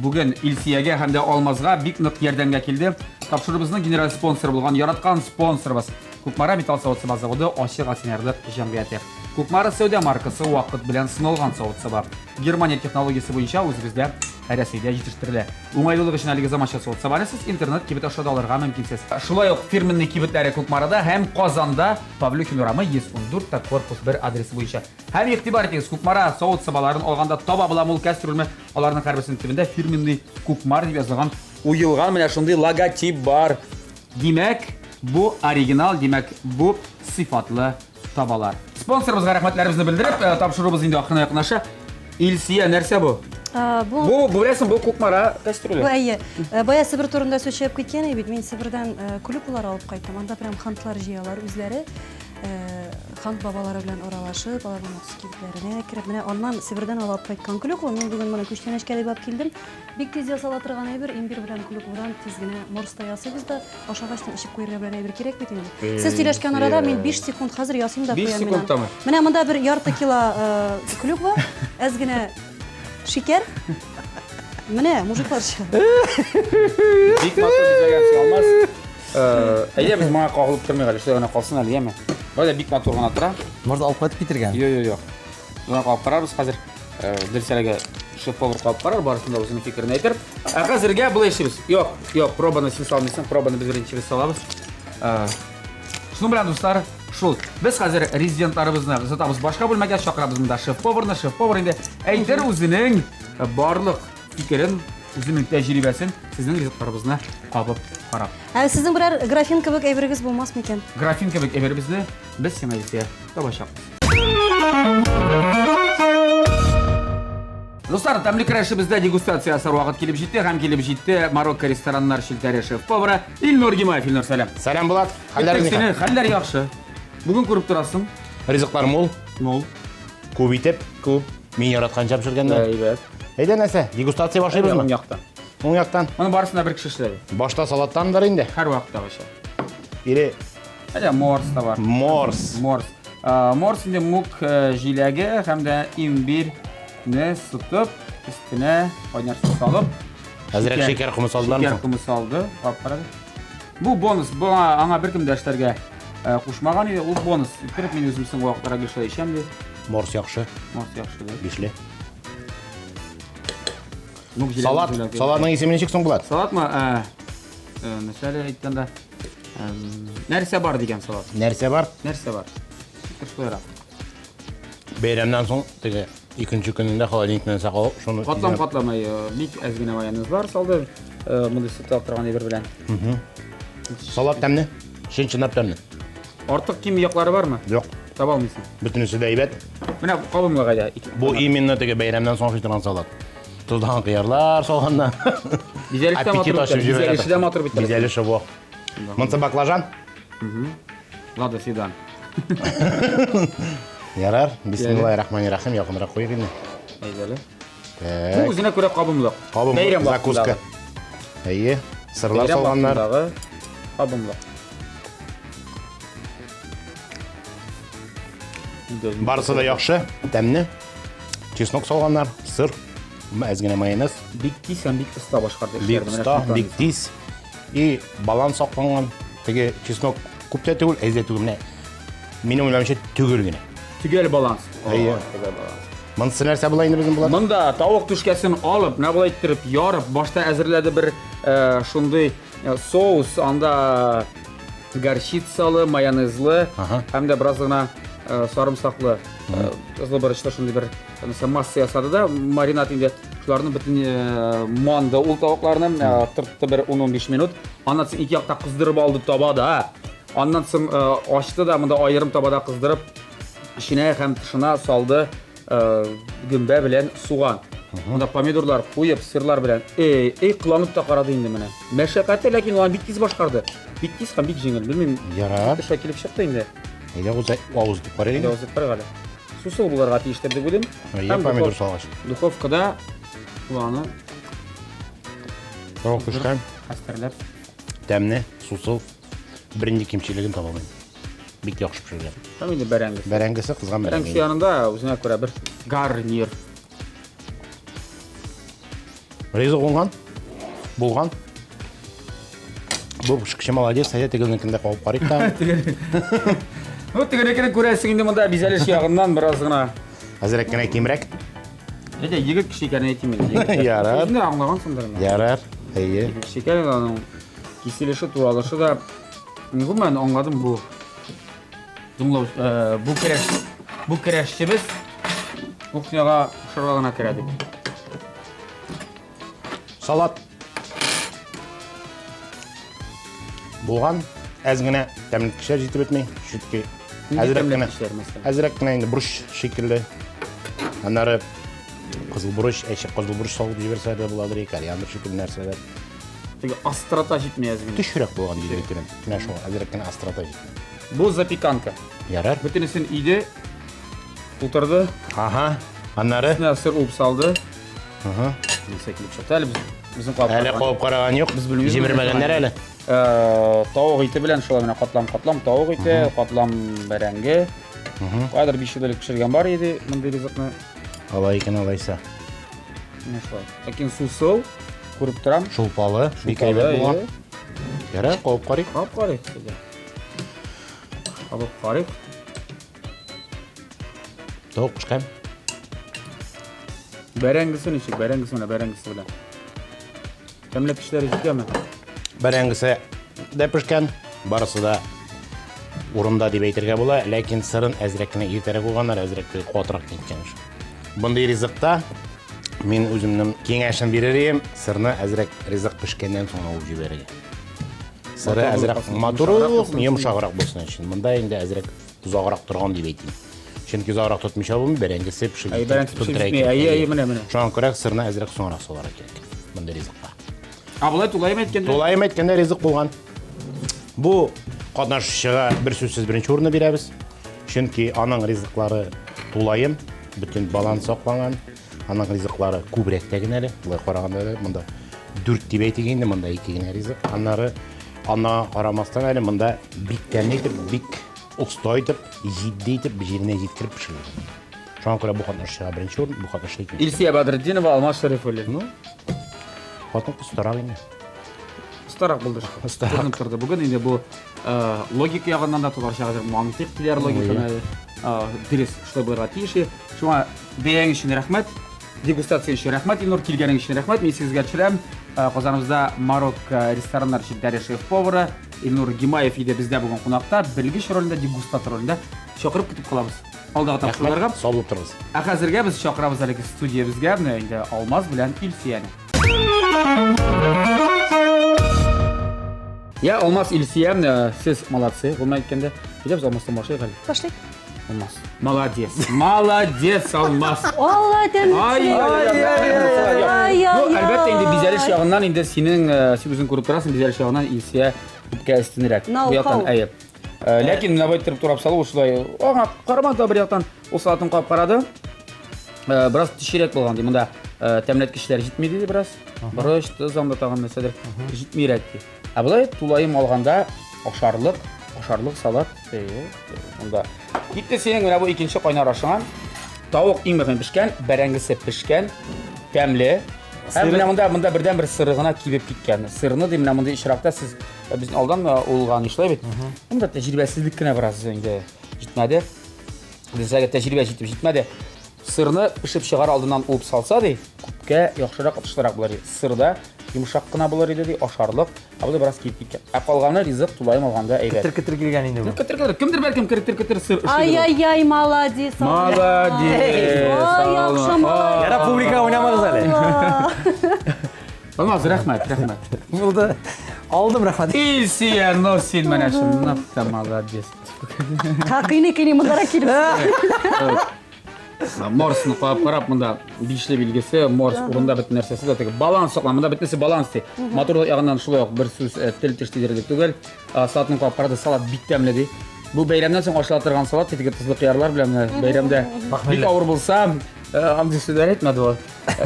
бүген Илсиягә һәм дә Алмазга бик нык ярдәмгә килде. Тапшыруыбызның генераль спонсоры булган яраткан спонсорыбыз Кукмара металл савыт-саба заводы ачык акционерлык җәмгыяте. Кукмара сәүдә маркасы вакыт белән сыналган савыт-саба. Германия технологиясе буенча үзебездә Рәсәйдә җитештерелә. Уңайлылык өчен әлеге заманча савыт-сабаны сез интернет кибет аша да алырга мөмкинсез. Шулай ук фирменный кибетләре Кукмарада һәм Казанда Павлюхин урамы 114 та корпус 1 адресы буенча. Һәм игътибар итегез, Кукмара савыт-сабаларын алганда таба була ул кәстрүлме, аларның һәрберсенең төбендә фирменный Кукмар дип язылган уелган менә шундый логотип бар. Димәк, бу оригинал, димәк, бу сыйфатлы табалар. Спонсорыбызга рәхмәтләребезне белдереп, э, тапшыруыбыз инде ахырына якынлаша. Илсия, нәрсә бу? А, Бу Бу, бу беләсең, бу Кукмара Бу кәстрүле. әйе. Э, Бая Себер турында сүз чыгып киткән иде бит. Мин Себердән э, клюквалар алып кайттым. Анда прям хантлар җыялар үзләре. Э, Хант бабалары белән аралашып, аларның махсус кибетләренә кереп, менә аннан Себердән алып кайткан клюква. Мин бүген моны күчтәнәчкә дип алып килдем. Бик тиз ясала торган әйбер, имбирь белән клюквадан тиз генә морс та ясыйбыз да, ашагач та эчеп куярга белән әйбер кирәк бит инде. Сез сөйләшкән арада мин 5 секунд хәзер ясыйм да Биш куям мин аны. секундтамы? Менә монда бер ярты кило э, клюква, әз генә шикәр. Менә мужикларча. Бик матур бизәгәнсең, Алмаз. Э, Әйдә без моңа кагылып тормыйк әле, шулай гына калсын әле, яме. Болай да бик матур гына тора. Может алып кайтып китергән? Йо, йо, йо. Моңа кагып карарбыз хәзер. Э, Дөресрәге шеф-повар кагып карар, барысын да үзенең фикерен әйтер. Ә хәзергә болай эшлибез. Юк, юк, пробаны син салмыйсың, пробаны без беренче без салабыз. Э, Шуның белән, дуслар, шул. Без хәзер резидентларыбызны озатабыз башка бүлмәгә, чакырабыз монда шеф-поварны. Шеф-повар инде әйтер үзенең барлык фикерен, үзенең тәҗрибәсен сезнең ризыкларыбызны кабып карап. Ә сезнең берәр графин кебек әйберегез булмас микән? Графин кебек әйберебезне без сиңа Илсөя табачакбыз. Дуслар, тәмле көрәшебездә дегустация ясар вакыт килеп җитте һәм килеп җитте Марокко рестораннар челтәре шеф-повары Илнур Гимаев. Илнур, сәлам. Сәлам, Булат. Хәлләр Көттек сине, нихәл? хәлләр яхшы. Бүген күреп торасың. Ризыклар мул, Мул. күп итеп, Күп. мин яратканча пешергәннәр. Әйбәт. Әйдә нәрсә, дегустация башлыйбызмы? Уң яктан. Уң яктан. Моны барысын да бер кеше эшләде. Башта салаттандыр инде. Һәр вакыттагыча. Или Әле морс та бар. морс. Морс. Э, Морс инде мүк э, җиләге һәм дә имбирне сытып, өстенә кайнар су салып, Әзрәк шикәр комы салдылармы Шикәр соң? комы салды. Кап карады. Бу бонус, буңа аңа беркем дә эшләргә э, кушмаган иде. Ул бонус. Иттереп мин үзем соңгы вакытларда гел шулай эчәм ди. Морс яхшы, Морс яхшы ди. бишле. Мүк җиләге Салат. җиләге. Салатның исеме ничек соң, Булат? Салатмы? Э, э, Нәрсә әйткәндә? Эм, Нәрсә бар дигән салат. Нәрсә бар? Нәрсә бар? Шулайрак. Бәйрәмнән соң теге икенче көнендә холодильниктан саклап, шуны Катлам катлам э, бик әз генә майонезлар салды. Э, Мондый сөт алып торган әйбер белән. Салат тәмле. Чын-чынлап тәмле. Артык ким яклары бармы? Юк, Таба алмыйсың. бөтенесе дә әйбәт. Менә кабымга кайда? Бу именно теге бәйрәмнән соң ашый торган салат. Туздан кыярлар салганнар. Бизәлеше дә матур Аппетит бит ачып әле, җибәрә. бизәлеше дә матур бит әле. Бизәлеше бу. Монсы баклажан. Лада седан. Ярар. Бисмиллаһир-рахманир-рахим. Якынрак куйыйк инде. Әйдәле. Бу Так. үзенә күрә кабымлык. Кабымлык, Бәйрәм закуска. вакытындагы. Әйе. Сырлар Бәйрәм салганнар. вакытындагы кабымлык. Барысы да яхшы, тәмле. Чеснок салганнар, сыр, әз генә майонез. Бик тиз һәм бик оста башкарды Бик эшләрне. Менә оста, шунтан бик тиз. И баланс сакланган. Теге чеснок күп тә түгел, әз дә түгел. Менә минем уйлавымча түгел генә. Төгәл баланс. Әйе. Төгәл баланс. Монысы нәрсә була инде безнең Булат? Монда тавык түшкәсен алып, менә болай иттереп ярып, башта әзерләде бер шундый соус, анда горчицалы, майонезлы һәм дә бераз гына сарымсаклы, кызыл борычлы шундый бер нәрсә масса ясады да, маринад инде. Шуларны бөтен манды ул тавыкларны, тыртты бер 10-15 минут. Аннан соң ике якта кыздырып алды табада. Аннан соң ачты да монда аерым табада кыздырып, эченә һәм тышына салды гөмбә белән суган. Монда помидорлар куеп, сырлар белән. Эй, эй, кыланып та карады инде менә. Мәшәкате, ләкин ул аны бик тиз башкарды. Бик тиз һәм бик җиңел. Белмим, Ярар. төшә килеп чыкты инде. Әйдә, авыз итеп карыйк Әйдә, инде. авыз итеп карыйк әле. Сусыл булырга тиештер дип уйлыйм. Әйе, Һәм помидор салгач. Духовкада ул аны Тавык пешкән. Хәстәрләп. Тәмле, сусыл. Бернинди кимчелеген таба алмыйм. Бик яхшы пешергән. Һәм инде бәрәңгесе. Бәрәңгесе кызган бәрәңге. Бәрәңгесе янында үзенә күрә бер гарнир. Ризык уңган, булган. Бу пешекче молодец, әйдә тегенекен дә кабып карыйк та. Ну, тегенекен күрәсең инде монда бизәлеш ягыннан бераз гына. Әзрәк кенә кимрәк. Әйдә, егет кеше икәнен әйтим инде. Ярар. Үзең дә аңлагансыңдыр инде. Ярар. Әйе. Егет кеше икән, аның киселеше, туралышы да. Гомумән аңладым бу. Тыңлау, бу көрәш, бу көрәшчебез кухняга шырга гына керә дип. Салат. Булган, әз генә тәмлеткечләр җитеп бетми, чөнки әзрәк кенә, әзрәк кенә инде борыч шикелле. Аннары кызыл борыч, әче кызыл борыч салып җибәрсәләр дә буладыр, кориандр шикелле нәрсәләр. Теге острота җитми әз генә. Төшерәк булган дип әйтер идем. Менә шул әзрәк кенә острота җитми. Бу запеканка. Ярар. Бөтенесен иде, тутырды. Ага. Аннары? Өстенә сыр уып салды. Ага. Нәрсә килеп чыкты әле без безнең кабып Әле кабып караган юк. Без белмибез. Җимермәгәннәр әле. Тавык ите белән шулай менә катлам-катлам тавык ите, катлам бәрәңге. Кайдыр 5 ел элек пешергән бар иде мондый ризыкны. Алай икән, алайса. Менә шулай. Ләкин сусыл күреп торам. Шулпалы, бик әйбәт булган. Ярар, кабып карыйк. Кабып карыйк. Кабып карыйк. Тавык пешкән. Бәрәңгесе ничек? Бәрәңгесе менә бәрәңгесе белән. Тәмле пешләре җитәме? Бәрәңгесе дә пешкән, барысы да урында дип әйтергә була, ләкин сырын әзрәк кенә иртәрәк куйганнар, әзрәк кенә катырак киткән. Мондый ризыкта мин үземнең киңәшен бирер идем, сырны әзрәк ризык пешкәннән соң алып җибәрергә. Сыры әзрәк матуррак, йомшаграк булсын өчен. Монда инде әзрәк озаграк торган дип әйтим. Чөнки озаграк тотмыйча булмый, бәрәңгесе пешеп Әй, бәрәңгесе пешеп җитми. Әйе, әйе, менә, менә. Шуңа күрә сырны әзрәк соңрак салырга кирәк мондый ризыкка. Ә болай тулаем әйткәндә? Тулаем әйткәндә ризык булган. Бу катнашучыга бер сүзсез беренче урынны бирәбез. Чөнки аның ризыклары тулаем, бөтен баланс сакланган. Аның ризыклары күбрәк тә генә әле. Болай караганда да монда 4 дип әйтик инде, монда 2 генә ризык. Аннары ана карамастан әле монда бик тәмле итеп, бик оста итеп, җитди итеп, җиренә җиткереп пешерелгән. Шуңа күрә бу катнашучыга беренче урын, бу катнашучыга икенче. Илсөя Бәдретдинова, Алмаз Шәрифуллин. Ну, хатын остарак инде. Остарак булды шул. Остарак. Күренеп торды. Бүген инде бу логика ягыннан да татарча хәзер мантыйк диләр логиканы. Дөрес, шулай булырга тиеш. Шуңа бәяң өчен рәхмәт. Дегустация өчен рәхмәт, Илнур, килгәнең өчен рәхмәт. Мин сезгә төшерәм. Казаныбызда Марокко рестораннар челтәре шеф-повары Илнур Гимаев иде бездә бүген кунакта. Белгеч ролендә, дегустатор ролендә. Чакырып көтеп калабыз. Алдагы тапшыруларга. Сау булып торыгыз. Ә хәзергә без чакырабыз әлеге студиябезгә, менә инде Алмаз белән Илсөяне. Я, Алмаз, Илсөя, менә сез молодцы, гомумән әйткәндә. Әйдә без Алмаздан башлыйк әле. Пошли. Алмаз. Молодец. Молодец, Алмаз. Алла тәмле. Ай, ай, ай, ай, ай. Ну, әлбәттә инде бизәлеш ягыннан инде синең, син үзең күреп торасың, бизәлеш ягыннан Илсөя күпкә өстенрәк. Бу яктан, әйе. Ләкин менә бу иттереп турап салу шулай. Аңа карамады да бер яктан ул салатын кабып карады. Бераз төчерәк булган ди. Монда тәмләткечләр җитми диде бераз. Борыч, тоз анда тагын нәрсәдер җитмирәк ди. Ә болай тулаем алганда ашарлык, ашарлык салат. Әйе, монда. Китте синең менә бу икенче кайнар ашыңа. Тавык иң мөһиме пешкән, бәрәңгесе пешкән, тәмле. Һәм менә монда монда бердән бер сыры гына кибеп киткән. Сырны ди менә мондый очракта сез э, безнең алдан э, улган шулай бит. Монда тәҗрибәсезлек кенә бераз инде җитмәде. Безгә тәҗрибә җитеп җитмәде. Сырны пешеп чыгар алдыннан уып салса ди, күпкә яхшырак, отышлырак булыр иде. Сыр да йомшак кына булыр иде ди, ашарлык. Ә бу бераз киеп киткән. Ә калганы ризык тулаем алганда әйбәт. Кетер-кетер килгән инде бу. Кетер-кетер. Кемдер бәлкем кетер-кетер сыр өшли. Ай-яй-яй, молодец. Молодец. Ай, яхшы молодец. Ярар, публика уйнамагыз әле. Алмаз, рәхмәт, рәхмәт. Булды. Алдым, рәхмәт. Илсия, но син менә чынлап та молодец. Кыйный-кыйный мондарак килеп. Морсны карап карап монда бишле билгесе, морс урында бөтен нәрсәсе дә теге баланс саклан. Монда бөтенесе баланс ди. Матурлык ягыннан шулай ук бер сүз э, тел теш тидерерлек түгел. Э, Салатны карап карады, салат бик тәмле ди. Бу бәйрәмнән соң ашала торган салат, теге тозлы кыярлар белән менә бәйрәмдә бик авыр булса, э, андый сүзләр әйтмәде ул.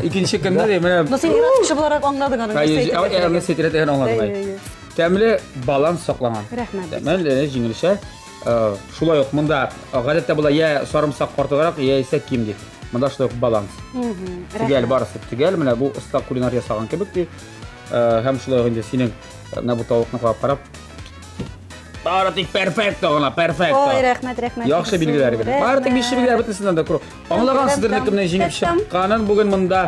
Икенче көнне ди, менә Но син ир-ат кеше буларак аңладың аның нәрсә әйтергә теләгәнен. Нәрсә әйтергә теләгәнен аңладым. Әйе, әйе. Тәмле баланс сакланган. Рәхмәт. Тәмле, җиңелчә. Э, шулай ук монда э, гадәттә була я сарымсак артыграк, я исә ким ди. Монда шулай ук баланс. Төгәл барысы төгәл. Менә бу оста кулинар ясаган кебек ди. Э, һәм шулай ук инде синең менә бу тавыкны карап карап Бары тик перфекто гына, перфекто. Ой, рәхмәт, рәхмәт. Яхшы билгеләр генә. Бары тик бишле билгеләр бөтенесеннән дә күреп. Аңлагансыздыр инде кемнең җиңеп чыкканын бүген монда.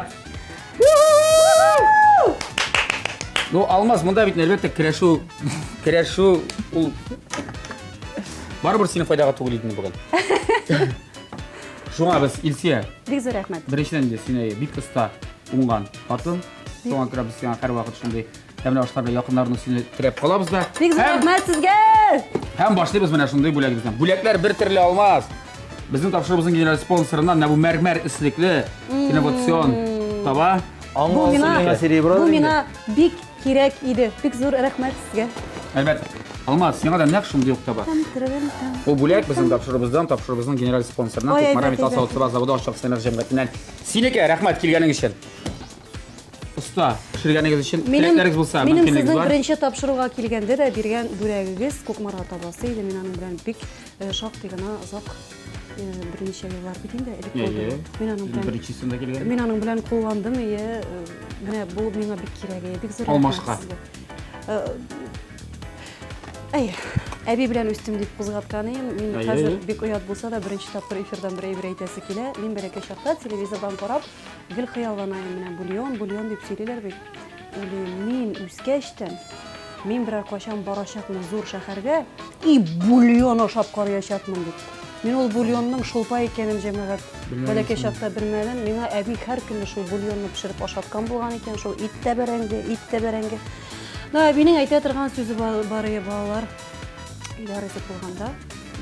Ну, Алмаз, монда бит әлбәттә көрәшү, көрәшү ул барыбер синең файдага түгел иде бүген. Шуңа без Илсия. Бик зур рәхмәт. Беренчедән инде син бик оста, уңган хатын. Шуңа күрә без сиңа һәрвакыт шундый тәмле ашлар белән якыннарны сине терәп калабыз да. Бик зур рәхмәт сезгә! Һәм башлыйбыз менә шундый бүләгебездән. Бүләкләр бер төрле Алмаз. Безнең тапшыруыбызның генераль спонсорыннан менә бу мәрмәр эслекле инновацион таба. Бу миңа, бу миңа бик кирәк иде. Бик зур рәхмәт сезгә. Әлбәттә. Алмаз, сиңа да нәкъ шундый ук таба. Бу бүләк безнең тапшыруыбыздан, тапшыруыбызның генераль спонсорыннан, Кукмара металл савыт-саба заводы ачык акционер җәмгыятеннән. Синеке, рәхмәт килгәнең өчен. Оста пешергәнегез өчен теләкләрегез булса, минем сезнең беренче тапшыруга килгәндә дә биргән бүләгегез Кукмара табасы иде. Мин аның белән бик Э, шактый гына озак э, берничә еллар бит инде элек булды. Мин аның белән беренче сезонда килгән. Мин аның белән кулландым, ие. Э, менә бу миңа бик кирәк, ие, бик зур. Алмашка. Әй, әби белән үстем дип кузгаткан идем. Мин хәзер бик оят булса да беренче тапкыр эфирдан бер әйбер әйтәсе килә. Мин бәләкәй чакта телевизордан карап гел хыяллана идем. Менә бульон, бульон дип сөйлиләр бит. Уйлыйм, мин үскәчтен, мин берәр кайчан барачакмын зур шәһәргә и бульон ашап караячакмын дип. Мин ул бульонның шулпа икәнен җәмәгать бәләкәй чакта белмәдем. Миңа әби һәр көнне шул бульонны пешереп ашаткан булган икән, шул ит тә бәрәңге, ит тә бәрәңге. Ну, әбинең әйтә торган сүзе бар иде, балалар. Өйдә ризык булганда,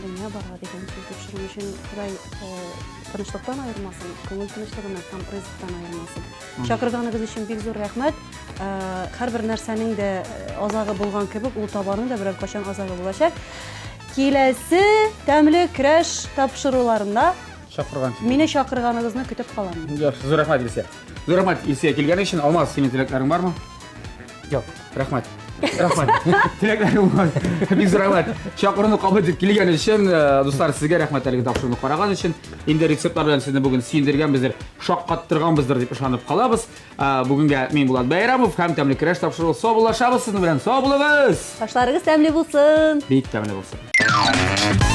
дөнья бара дигән сүз дип шуның өчен Ходай э, тынычлыктан аермасын, күңел тынычлыгыннан һәм ризыктан аермасын. Чакырганыгыз өчен бик зур рәхмәт. Һәрбер нәрсәнең дә азагы булган кебек, ул табаның да берәр кайчан азагы булачак. Киләсе тәмле көрәш тапшыруларында чакырган. Мине чакырганыгызны көтеп калам. Яхшы, зур рәхмәт, Илсия. Зур рәхмәт, Илсия, килгән өчен. Алмаз, синең теләкләрең бармы? Юк. Рәхмәт. Рәхмәт. Теләкләрең бар. Бик зур рәхмәт. Чакыруны кабул итеп килгән өчен, дуслар, сезгә рәхмәт әлеге тапшыруны караган өчен. Инде рецептлар белән сезне бүген сөендергәнбездер, шаккаттырганбыздыр дип ышанып калабыз. Бүгенгә мин Булат Бәйрәмов һәм Тәмле көрәш тапшыруы саубуллашабыз сезнең белән. Сау булыгыз! Башларыгыз тәмле булсын! Бик тәмле булсын.